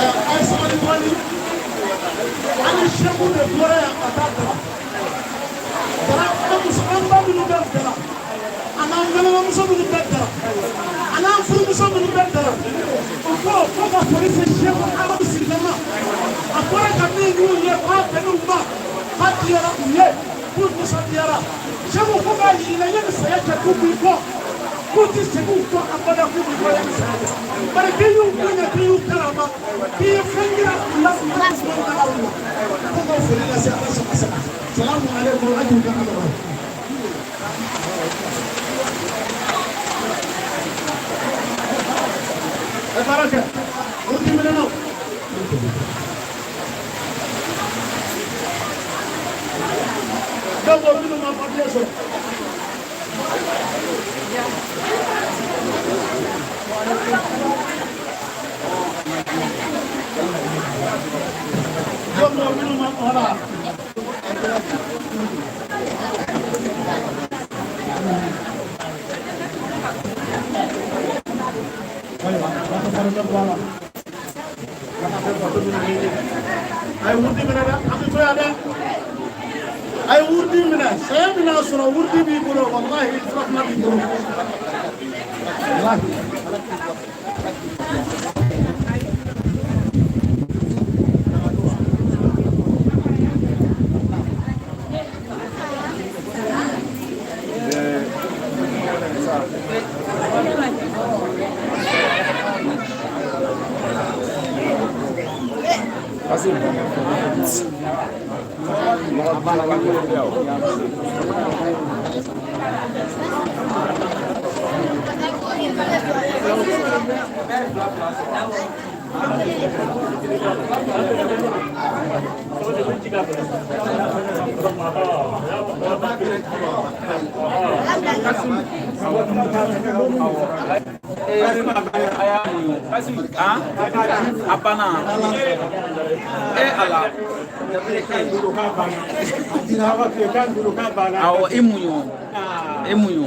A ye sabali dɔɔni. An ni Seku de bɔra yan ka taa Dara. Dara, an muso, an ba minnu bɛ Dara, a n'an balimamuso minnu bɛ Dara, a n'an furumuso minnu bɛ Dara, o ko fo ka foli se Seku Amadu Sidibe ma. A bɔra ka min k'u ye, k'a bɛnn'u ma, k'a diyara u ye, k'u nisɔndiyara. Sɛku ko k'a yir'i la yanni saya cɛ k'u b'i kɔ, k'u ti segin u kɔ abada, k'u b'i kɔ yanni saya cɛ. Bari k'i y'u bonya, k'i y'u karama, k'i ye fɛn yira u la, u la u la u la. Ko k'o foli lase Ala sama sama. Salamu aleykum ajiw ka Ala ma. Ɛ baara kɛ, o diminen donc minnu ma papiye sɔrɔ. Donc minnu ma voilà. Ayiwa, a ka fara bɔ a la. A ye wurudi minɛ dɛ, an bɛ to yan dɛ. A ye wurudi minɛ, saya bɛna sɔrɔ wurudi b'i bolo, walahi furakuma b'i bolo. Walahi. A banna e ala awɔ i muɲu i muɲu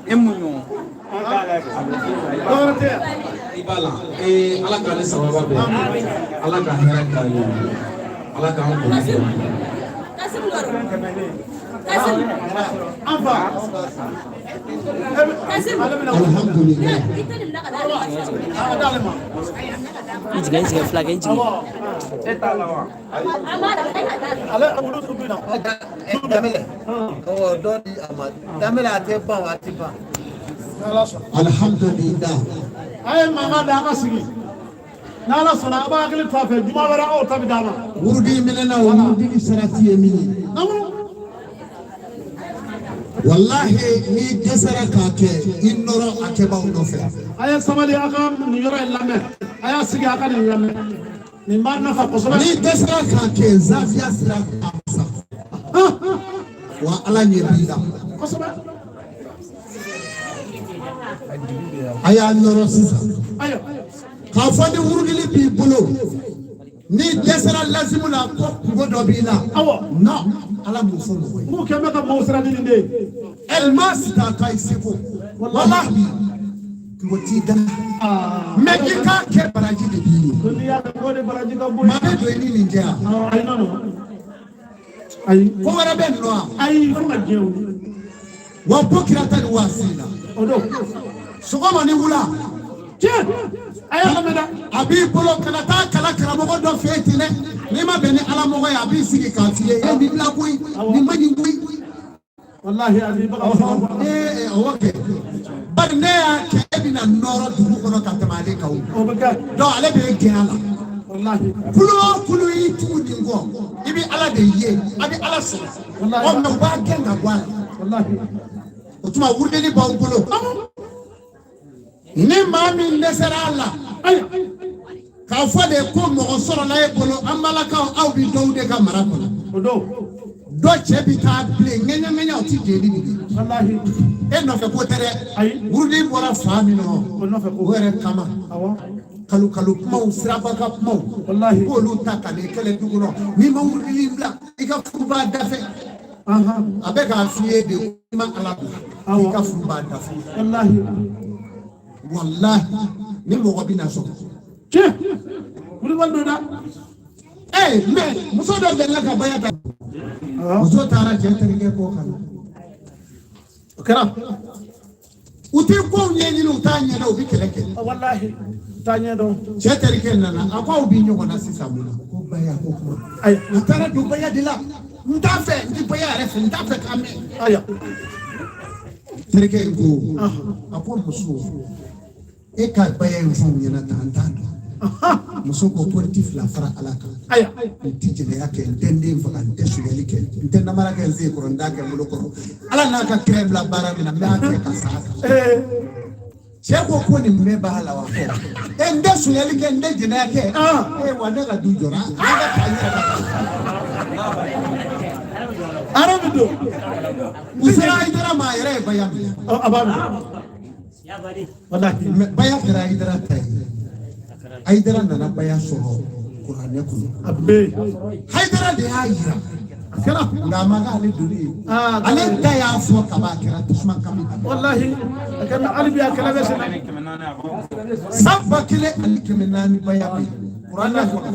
i muɲu I b'a la ee Ala k'an ni sababa bɛn, Ala ka hɛrɛ k'an ye, Ala k'an kunna jɛ. Kasim Loro. Kasim. An fa. Kasim. Alhamdulillah. I tɛ nin bila ka d'ale ma. A ka d'ale ma. I jigin, i jigin, fila kɛ, i jigin. E t'a la wa. A ma da, e ka d'ale. Ale olu tun bɛ na. Damɛlɛ awɔ dɔ di a ma damɛlɛ a tɛ ban a tɛ ban. N'Ala sɔnna. Alhamdulillah. A ye mankan da, a ka sigi. N'Ala sɔnna, a b'a hakili to a fɛ, juma wɛrɛ aw ta bɛ d'a ma. Wurudi minɛna o wurudi sarati ye min ye. Walahi n'i dɛsɛra k'a kɛ i nɔrɔ a kɛbaaw nɔfɛ. A ye sabali, a ka nin yɔrɔ in lamɛn. A y'a sigi, a ka nin lamɛn. Nin b'a nafa kosɛbɛ. N'i dɛsɛra k'a kɛ zafiya sira kan sa. Wa Ala ɲɛ b'i la. Kosɛbɛ. A y'a nɔrɔ sisan. Ayiwa. K'a fɔ ni wurudili b'i bolo n'i dɛsɛra lazimu la ko kungo dɔ b'i la. Awɔ. Non, Ala m'o fɔ mɔgɔ ye. M'u kɛ bɛ ka maaw siran ni nin de ye. Elma sita i seko. Walahi kungo t'i da. Mais i k'a kɛ baraji de b'i ye. Ko n'i y'a kɛ k'o de baraji ka bon. Maa bɛ don i ni nin cɛ yan. Awɔ, ayi non non. Ayi. Ko wɛrɛ bɛ nin nɔ wa? Ayi, fo ka diɲɛ wuli. Wa bɔ kira ta ni waasi la. O don. Sɔgɔma ni wula. Tiɲɛ. A y'a lamɛn dɛ. A b'i bolo kana taa kalan karamɔgɔ dɔ fɛ yen ten dɛ. N'i ma bɛn ni ala mɔgɔ ye a b'i sigi k'a f'i ye e nin bila koyi nin ma ɲi koyi. Walahi a b'i baga. Ee awɔ kɛ. Bari ne y'a kɛ e bɛna nɔrɔ dugu kɔnɔ ka tɛmɛ ale kan o. O bɛ kɛ. Donc ale bɛ gɛn a la. Walahi. Kulu o kulu y'i tugu nin kɔ i bɛ ala de ye a bɛ ala sɔrɔ. Ɔ mais u b'a gɛn ka bɔ a la. Walahi. O tuma wurudili b'aw bolo. Ni maa min dɛsɛra a la. Ayiwa. K'a fɔ de ko mɔgɔ sɔrɔla e bolo an balakaw aw bi dɔw de ka mara kɔnɔ. O don. Dɔ cɛ bi taa bilen ŋɛɲɛ ŋɛɲɛ o ti jeli nin ye. Walahi. E nɔfɛ ko tɛ dɛ. Ayi. Wurudi bɔra fa min nɔ. O nɔfɛ ko. O yɛrɛ kama. Awɔ. Kalo kalo kumaw siraba ka kumaw. Walahi. K'olu ta ka n'i kɛlɛ du kɔnɔ. N'i ma wurudi bila i ka furu b'a dafɛ. Ahan. A bɛ k'a f'i ye de i ma Ala bila. I ka furu b'a dafɛ. Walahi. Walahi ni mɔgɔ bɛ na sɔrɔ. Tiɲɛ. Wulibali don dɛ. Ee mais muso dɔ delila ka baya ta. Muso taara cɛ terikɛ kɔ ka na. O kɛra. U tɛ kow ɲɛɲini u t'a ɲɛdɔn u bɛ kɛlɛ kɛ. Walahi. T'a ɲɛdɔn. Cɛ terikɛ nana a ko aw bɛ ɲɔgɔn na sisan mun na ko baya ko kuma. Ayi. A taara don baya de la. N t'a fɛ, n ti baya yɛrɛ fɛ, n t'a fɛ k'a mɛn. Ayiwa. Terikɛ in ko, a ko muso, e ka baya in fɔ n ɲɛna tan, n t'a dɔn. Muso ko ko n ti fila fara Ala kan. Ayiwa. N ti jɛnɛya kɛ, n tɛ n den faga, n tɛ sonyali kɛ, n tɛ namara kɛ n sen kɔrɔ, n t'a kɛ n bolo kɔrɔ. Ala n'a ka kira bila baara min na, n b'a kɛ ka s'a kan. Cɛ ko ko nin bɛɛ b'a la wa? E n tɛ sonyali kɛ, n tɛ jɛnɛya kɛ. E wa ne ka du jɔra, an ka taa n yɛrɛ ka taa. Arabu don. U sera Hayidara ma, a yɛrɛ ye baya minɛ. A b'a minɛ. Walahi. Mais baya kɛra Hayidara ta ye. Hayidara nana baya sɔrɔ kuranɛ kɔnɔ. A bɛ yen. Hayidara de y'a yira. A kɛra. Nka a ma k'ale doni ye. Aa, Ale ta y'a fɔ kaban, a kɛra tasuma kami. Walahi. A kɛra hali bi a kɛlɛ bɛ sen na. San 1400 baya bɛ yen kuranɛ kɔnɔ.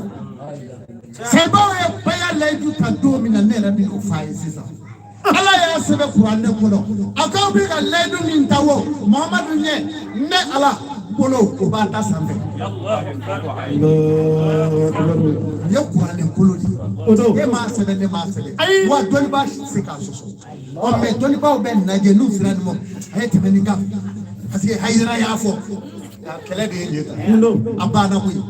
Sayibaw ye baya layidu ta don min na, ne yɛrɛ bɛ n'o f'a ye sisan. Ala y'a sɛbɛn kuranɛ kɔnɔ. A k'aw bɛ ka layidu min ta wo, Muhamadu ɲɛ, ne Ala bolo o b'a ta sanfɛ. Nin ye kuranɛ kolo de ye. O don. E m'a sɛbɛn, ne m'a sɛbɛn. Ayi. Wa dɔnnibaa si tɛ se k'a sɔsɔ. Ɔ mɛ dɔnnibaaw bɛ nin lajɛ n'u sera nin ma, a ye tɛmɛ nin kan. Parce que Hayidara y'a fɔ. Nka kɛlɛ de ye nin ye tan. Mun don. A banna koyi.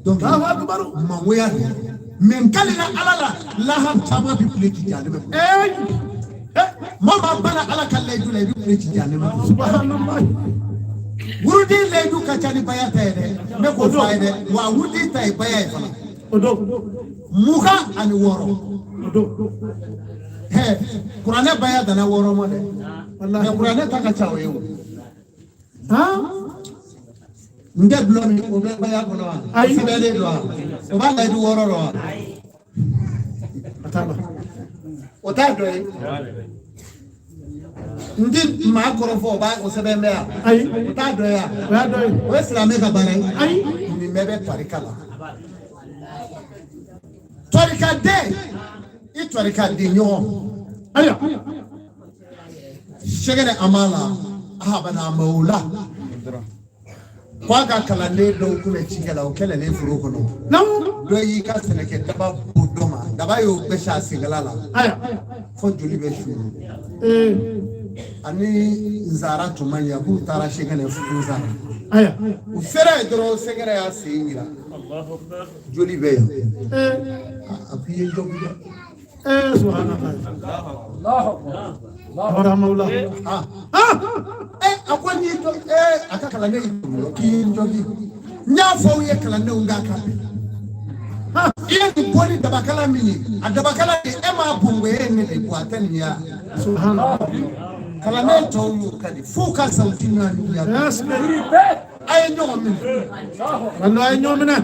Donc Allahu akbar. mangoya don. Mɛ n kalila Ala la, lahab caman bɛ kule ci janɛmɛ kɔnɔ. Ee. Maa maa banna Ala ka layidu la, i bɛ kule ci janɛmɛ kɔnɔ. Subhanallah. Wurudi layidu ka ca ni baya ta ye dɛ. Ne k'o fɔ a ye dɛ. Wa wurudi ta ye baya ye fana. O don. 26. O don. Hɛ, kuranɛ baya danna 6 ma dɛ. Walahi. Mɛ kuranɛ ta ka ca o ye o. Han. N tɛ dulɔ min, o bɛ baya kɔnɔ wa? Ayi. O sɛbɛnnen don wa? O b'a layidu 6 rɔ wa? A t'a la. O t'a dɔ ye. N ti maa kɔrɔ fɔ, o b'a o sɛbɛn bɛ yan. Ayi. O t'a dɔ ye wa? O y'a dɔ ye. O ye silamɛ ka baara ye. Ayi. Nin bɛɛ bɛ tarika la. Tarikaden, i tarikaden ɲɔgɔn. Ayiwa. Sɛgɛrɛ a ma la, ahabada a ma o la. Ko a ka kalanden dɔw tun bɛ cikɛ la, o kɛlɛlen foro kɔnɔ. Naamu. Dɔ y'i ka sɛnɛkɛ daba bo dɔ ma, daba y'o gbɛsɛ a senkala la Ayiwa. fo joli bɛ suru. Ee. Ani nzara tun man ɲɛ, k'u taara sɛgɛnɛ nzara. Ayiwa. U sera yen dɔrɔn, sɛgɛrɛ y'a sen yira. Joli bɛ yan. Ee. A ko i ye jɔn dɛ. Ee subhanallah. Rahmaullah. Ah. Ah. A ko n'i jɔ a ka kalanden y'i jɔ k'i ye n jɔgi. N y'a fɔ aw ye kalandenw k'a kan bɛn. I ye nin bɔ ni dabakala min ye, a dabakala de e m'a bɔn, e ye ne de bɔ, a tɛ nin ye wa? Subhanallah. Kalanden tɔw y'o ka di f'u ka sawuti ɲɔgɔn juguya. Yes. A ye ɲɔgɔn minɛ. Wallahi ɲɔgɔn minɛ.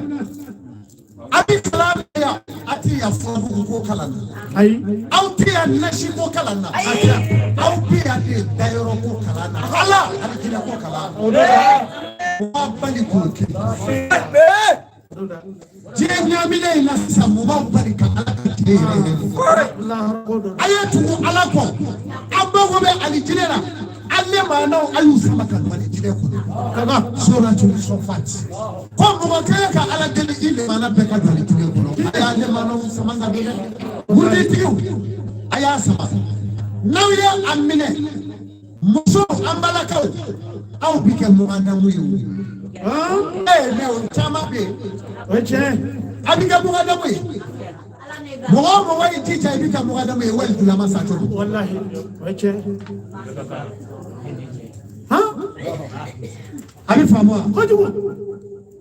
A bɛ kalan bɛ yan, a tɛ yan furabugu ko kalan na. Ayi. Aw tɛ yan nasi ko kalan na. Aw bɛ yan de dayɔrɔ ko kalan na. Ala alijinɛ ko kalan na. O don. O b'a bali k'o kɛ. Diɲɛ ɲaaminen in na sisan, mun b'aw bali ka Ala ka tile yɛrɛ yɛrɛ fɔ? Wallahi ko don. A ye tugu Ala kɔ. Aw mago bɛ alijinɛ la. Aw ne maanaw a y'u sama ka don alijinɛ kɔnɔ. Kaba. Suratul Sɔfat. Ko mɔgɔ kelen ka Ala deli i lemana bɛɛ ka don alijinɛ kɔnɔ. A y'a lemanaw sama ka don dɛ. Wuruditigiw, a y'a sama. N'aw ye a minɛ, musow an balakaw, aw bi kɛ mugadamu ye o. Han. Ee mɛ o caman bɛ yen. O ye tiɲɛ. A bɛ kɛ mugadamu ye. Mɔgɔ o mɔgɔ y'i jija i bɛ kɛ mugadamu ye, wali julama sa cogo. Wallahi. O ye tiɲɛ. Han. A bɛ faamu wa? Kojugu.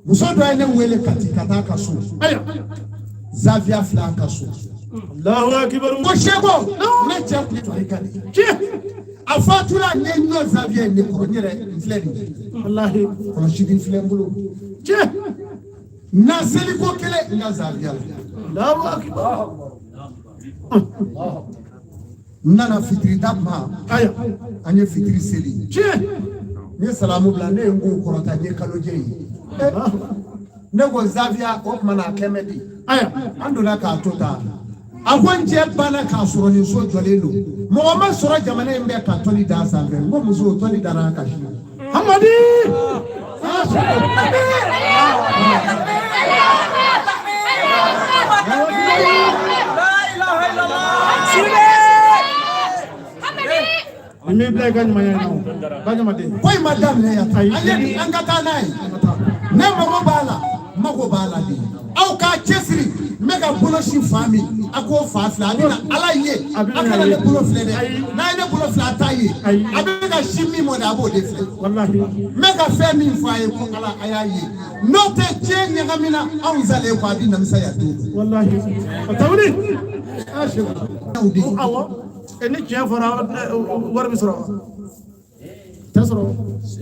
Muso dɔ ye ne wele Kati ka taa a ka so. Ayiwa. Zaviya filɛ a ka so. Allahu akbar. Ko seko, ne cɛ kun tɔ i ka di. Tiɲɛ. A fatula, n ye ɲɔ zaviya ye ne kɔrɔ, n yɛrɛ n filɛ nin ye. Wallahi. Kɔlɔsili filɛ n bolo. Tiɲɛ. Na seliko kelen n ka zaviya la. Allahu akbar. N nana fitiri da kuma. Ayiwa. An ye fitiri seli. Tiɲɛ. N ye salamu bila, ne ye n k'o kɔrɔta, n ye kalojɛ ye. Ne ko zaviya, o tuma na a kɛmɛ di. Ayiwa. An donna k'a to tan. A ko n cɛ banna k'a sɔrɔ nin so jɔlen don. Mɔgɔ ma sɔrɔ jamana in bɛɛ ka tɔli d'a sanfɛ. N ko muso, tɔli dara a ka si. Hamadi. La ilaha illallah. Ni m'i bila i ka ɲumanya in na o baɲumaden. Ko in ma daminɛ yan, an ye nin, an ka taa n'a ye. Ne mago b'a la, n mago b'a la de. Aw k'a cɛsiri, n bɛ ka bolo si fan min, a k'o fan filɛ, a bɛna Ala ye. A kana ne bolo filɛ dɛ, n'a ye ne bolo filɛ, a t'a ye. A bɛ ka si min mɔ dɛ, a b'o de filɛ. Walahi. N bɛ ka fɛn min fɔ a ye ko Ala a y'a ye, n'o tɛ diɲɛ ɲagamina anw salen kɔ, a bɛ namisa yan don. Walahi. O tɛ wuli. Aa Seku. Aw de. Awɔ. Ni tiɲɛ fɔra wari bɛ sɔrɔ. Tɛ sɔrɔ.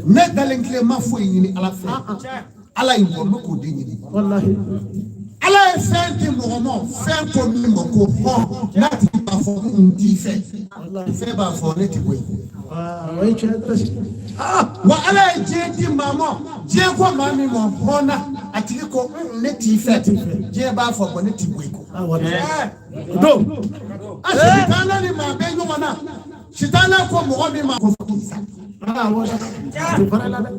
Ne dalen tile ma foyi ɲini Ala fɛ. Ala in kɔ, n bɛ k'o de ɲini. Walahi. Ala ye fɛn di mɔgɔ ma, fɛn ko min ma ko hɔn, n'a tigi b'a fɔ n t'i fɛ, fɛn b'a fɔ ne ti bɔ yen. Aa o ye tiɲɛ ye. Wa Ala ye diɲɛ di maa ma, diɲɛ ko maa min ma hɔn na, a tigi ko ne t'i fɛ, diɲɛ b'a fɔ bɔn ne ti bɔ yen kɔ. Don. A sitana ni maa bɛ ɲɔgɔn na, sitana ko mɔgɔ min ma ko sa. Aa wala. Tɛ fara la dɛ.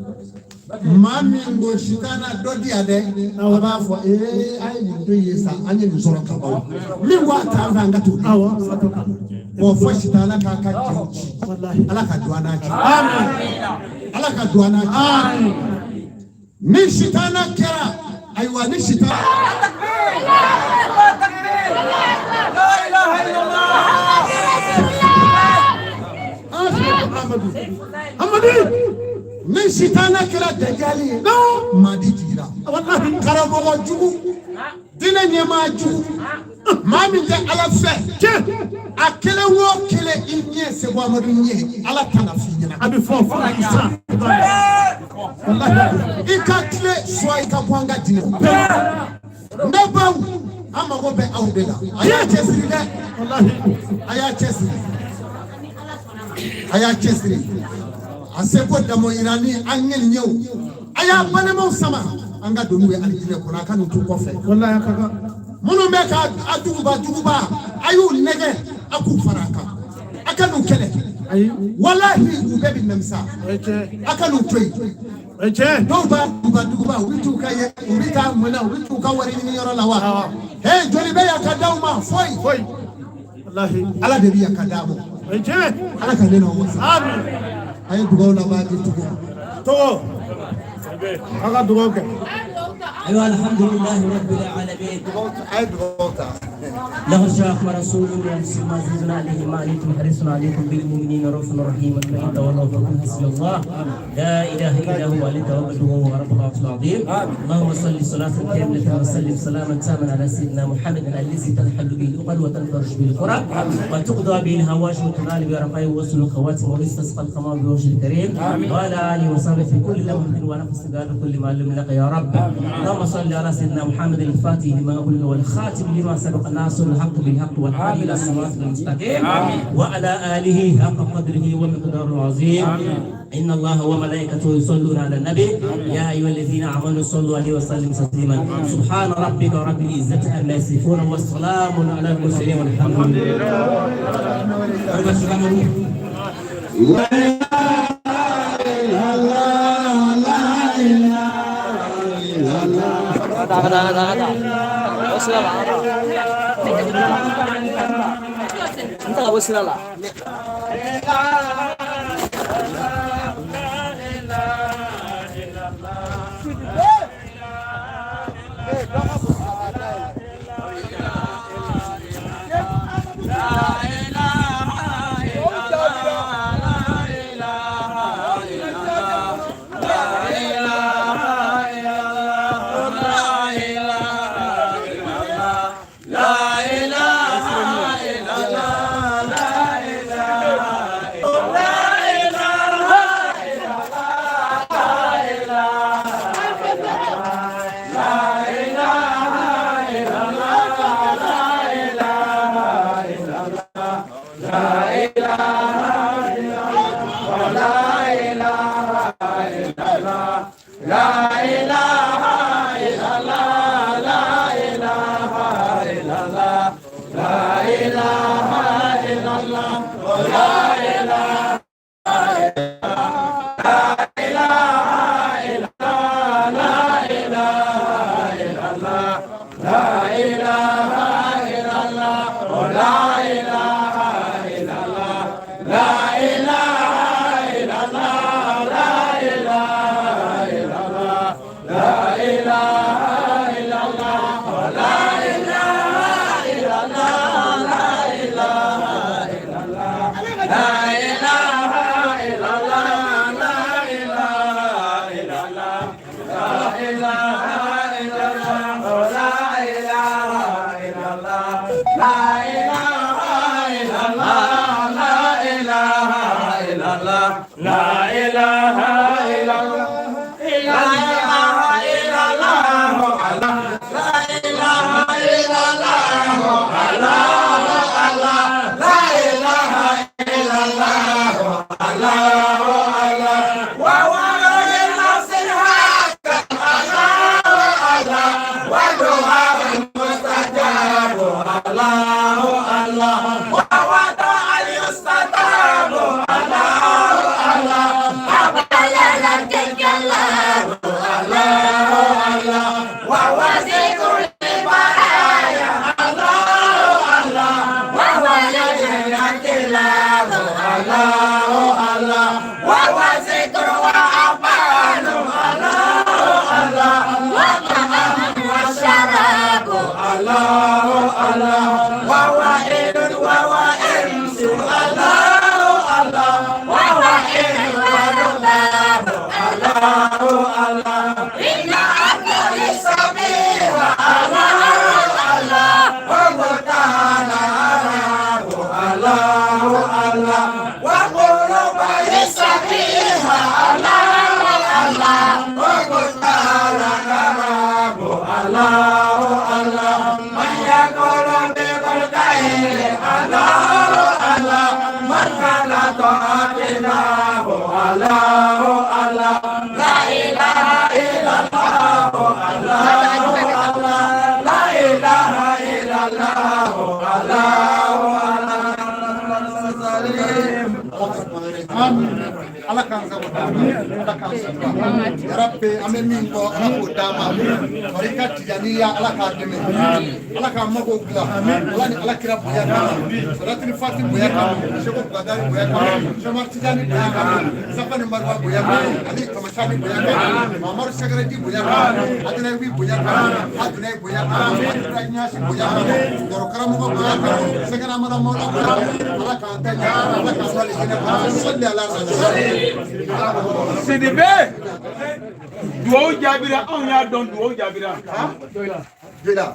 Maa min ko sitana dɔ di yan dɛ, a b'a fɔ ee a ye nin don ye sa, an ye nin sɔrɔ ka ban. Min ko a t'an fɛ, an ka t'o di. Awɔ. Bon, fo sitana k'a ka cɛw ci. Ala ka don an n'a cɛ. Ala ka don an n'a cɛ. Ni sitana kɛra, ayiwa ni sitana. Amadu. Ni sitana kɛra dajali ye, madi jiginna. Karamɔgɔ jugu, diinɛ ɲɛmaa jugu, maa min tɛ Ala fɛ, a kelen o kelen i ɲɛ Seko Amadu ɲɛ, Ala tana f'i ɲɛna. A bɛ fɔ fo ka sa. I ka tile suwa, i ka bɔ an ka diinɛ. Ne baw, an mago bɛ aw de la. A y'a cɛsiri dɛ. A y'a cɛsiri. A y'a cɛsiri. A seko damo yirani an ŋɛniɲɛw, a y'a balimaw sama, an ka don n'u ye alijinɛ kɔnɔ, a ka n'u to kɔfɛ. Walahi a ka kan. Minnu bɛ ka a duguba duguba, a y'u nɛgɛ, a k'u fara a kan, a ka n'u kɛlɛ. Ayi. Walahi u bɛɛ bɛ namisa. O ye tiɲɛ. A ka n'u to yen. O ye tiɲɛ. Dɔw b'a duguba duguba, u bɛ t'u ka ye, u bɛ taa mun na, u bɛ t'u ka wari ɲini yɔrɔ la wa. He, joli bɛ yan ka d'aw ma? Foyi. Foyi. Walahi. Ala de bɛ yan ka d'a ma. O ye tiɲɛ. Ala ka ne n'aw wasa. Amin. A ye dugawu laban di tugun. Togo. A ka dugawu kɛ. أيها الحمد لله رب العالمين. A ye dugawu ta. له الشرف ورسول يمسي عزيز عليه ما عليكم حريص عليكم بالمؤمنين رؤوف رحيم، فإن تولوا فقل حسبي الله لا إله إلا هو عليه توكلت وهو رب العرش العظيم. اللهم صل صلاة كاملة وسلم سلاما تاما على سيدنا محمد الذي تنحل به الأمل وتنفرج به الكرب وتقضى به الهواج وتنال برفاه ووصل الخواتم ويستسقى القمر بوجه الكريم، وعلى آله وصحبه في كل لمحة ونفس قال كل ما علم لك يا رب. اللهم صل على سيدنا محمد الفاتح لما أغلق والخاتم لما سبق الناصر الحق بالحق والهادي إلى الصراط المستقيم وعلى آله حق قدره ومقداره العظيم. إن الله وملائكته يصلون على النبي يا أيها الذين آمنوا صلوا عليه وسلموا تسليما. سبحان ربك رب العزة عما يصفون والسلام على المرسلين والحمد لله. La ilaha illallah, la ilaha. ilaha illallah. La ilaha illallah. La ilaha illallah. Allah Allah. La ilaha illallah. Allah Allah. Wa wa Ala k'an sago ala k'an sago yarabi an bɛ min kɔ ala k'o d'an ma barika tijaniya ala k'a dɛmɛ ala k'an mago dilan ala ni ala kira bonya kama salatili fati bonya kama seko badari bonya kama sɛma tijani bonya kama safa ni marifa bonya kama ani tamasani bonya kama mamadu sɛgɛrɛji bonya kama adinayi bonya kama adinayi bonya kama adinayi ɲasi bonya kama yɔrɔ karamɔgɔ bonya kama sɛgɛnna mara mɔla bonya kama ala k'an ta ɲɛ ala k'an sɔrɔ alijinɛ kɔnɔ sɔli ala Sidibe duwawu jaabira anw y'a dɔn duwawu jaabira. Jola.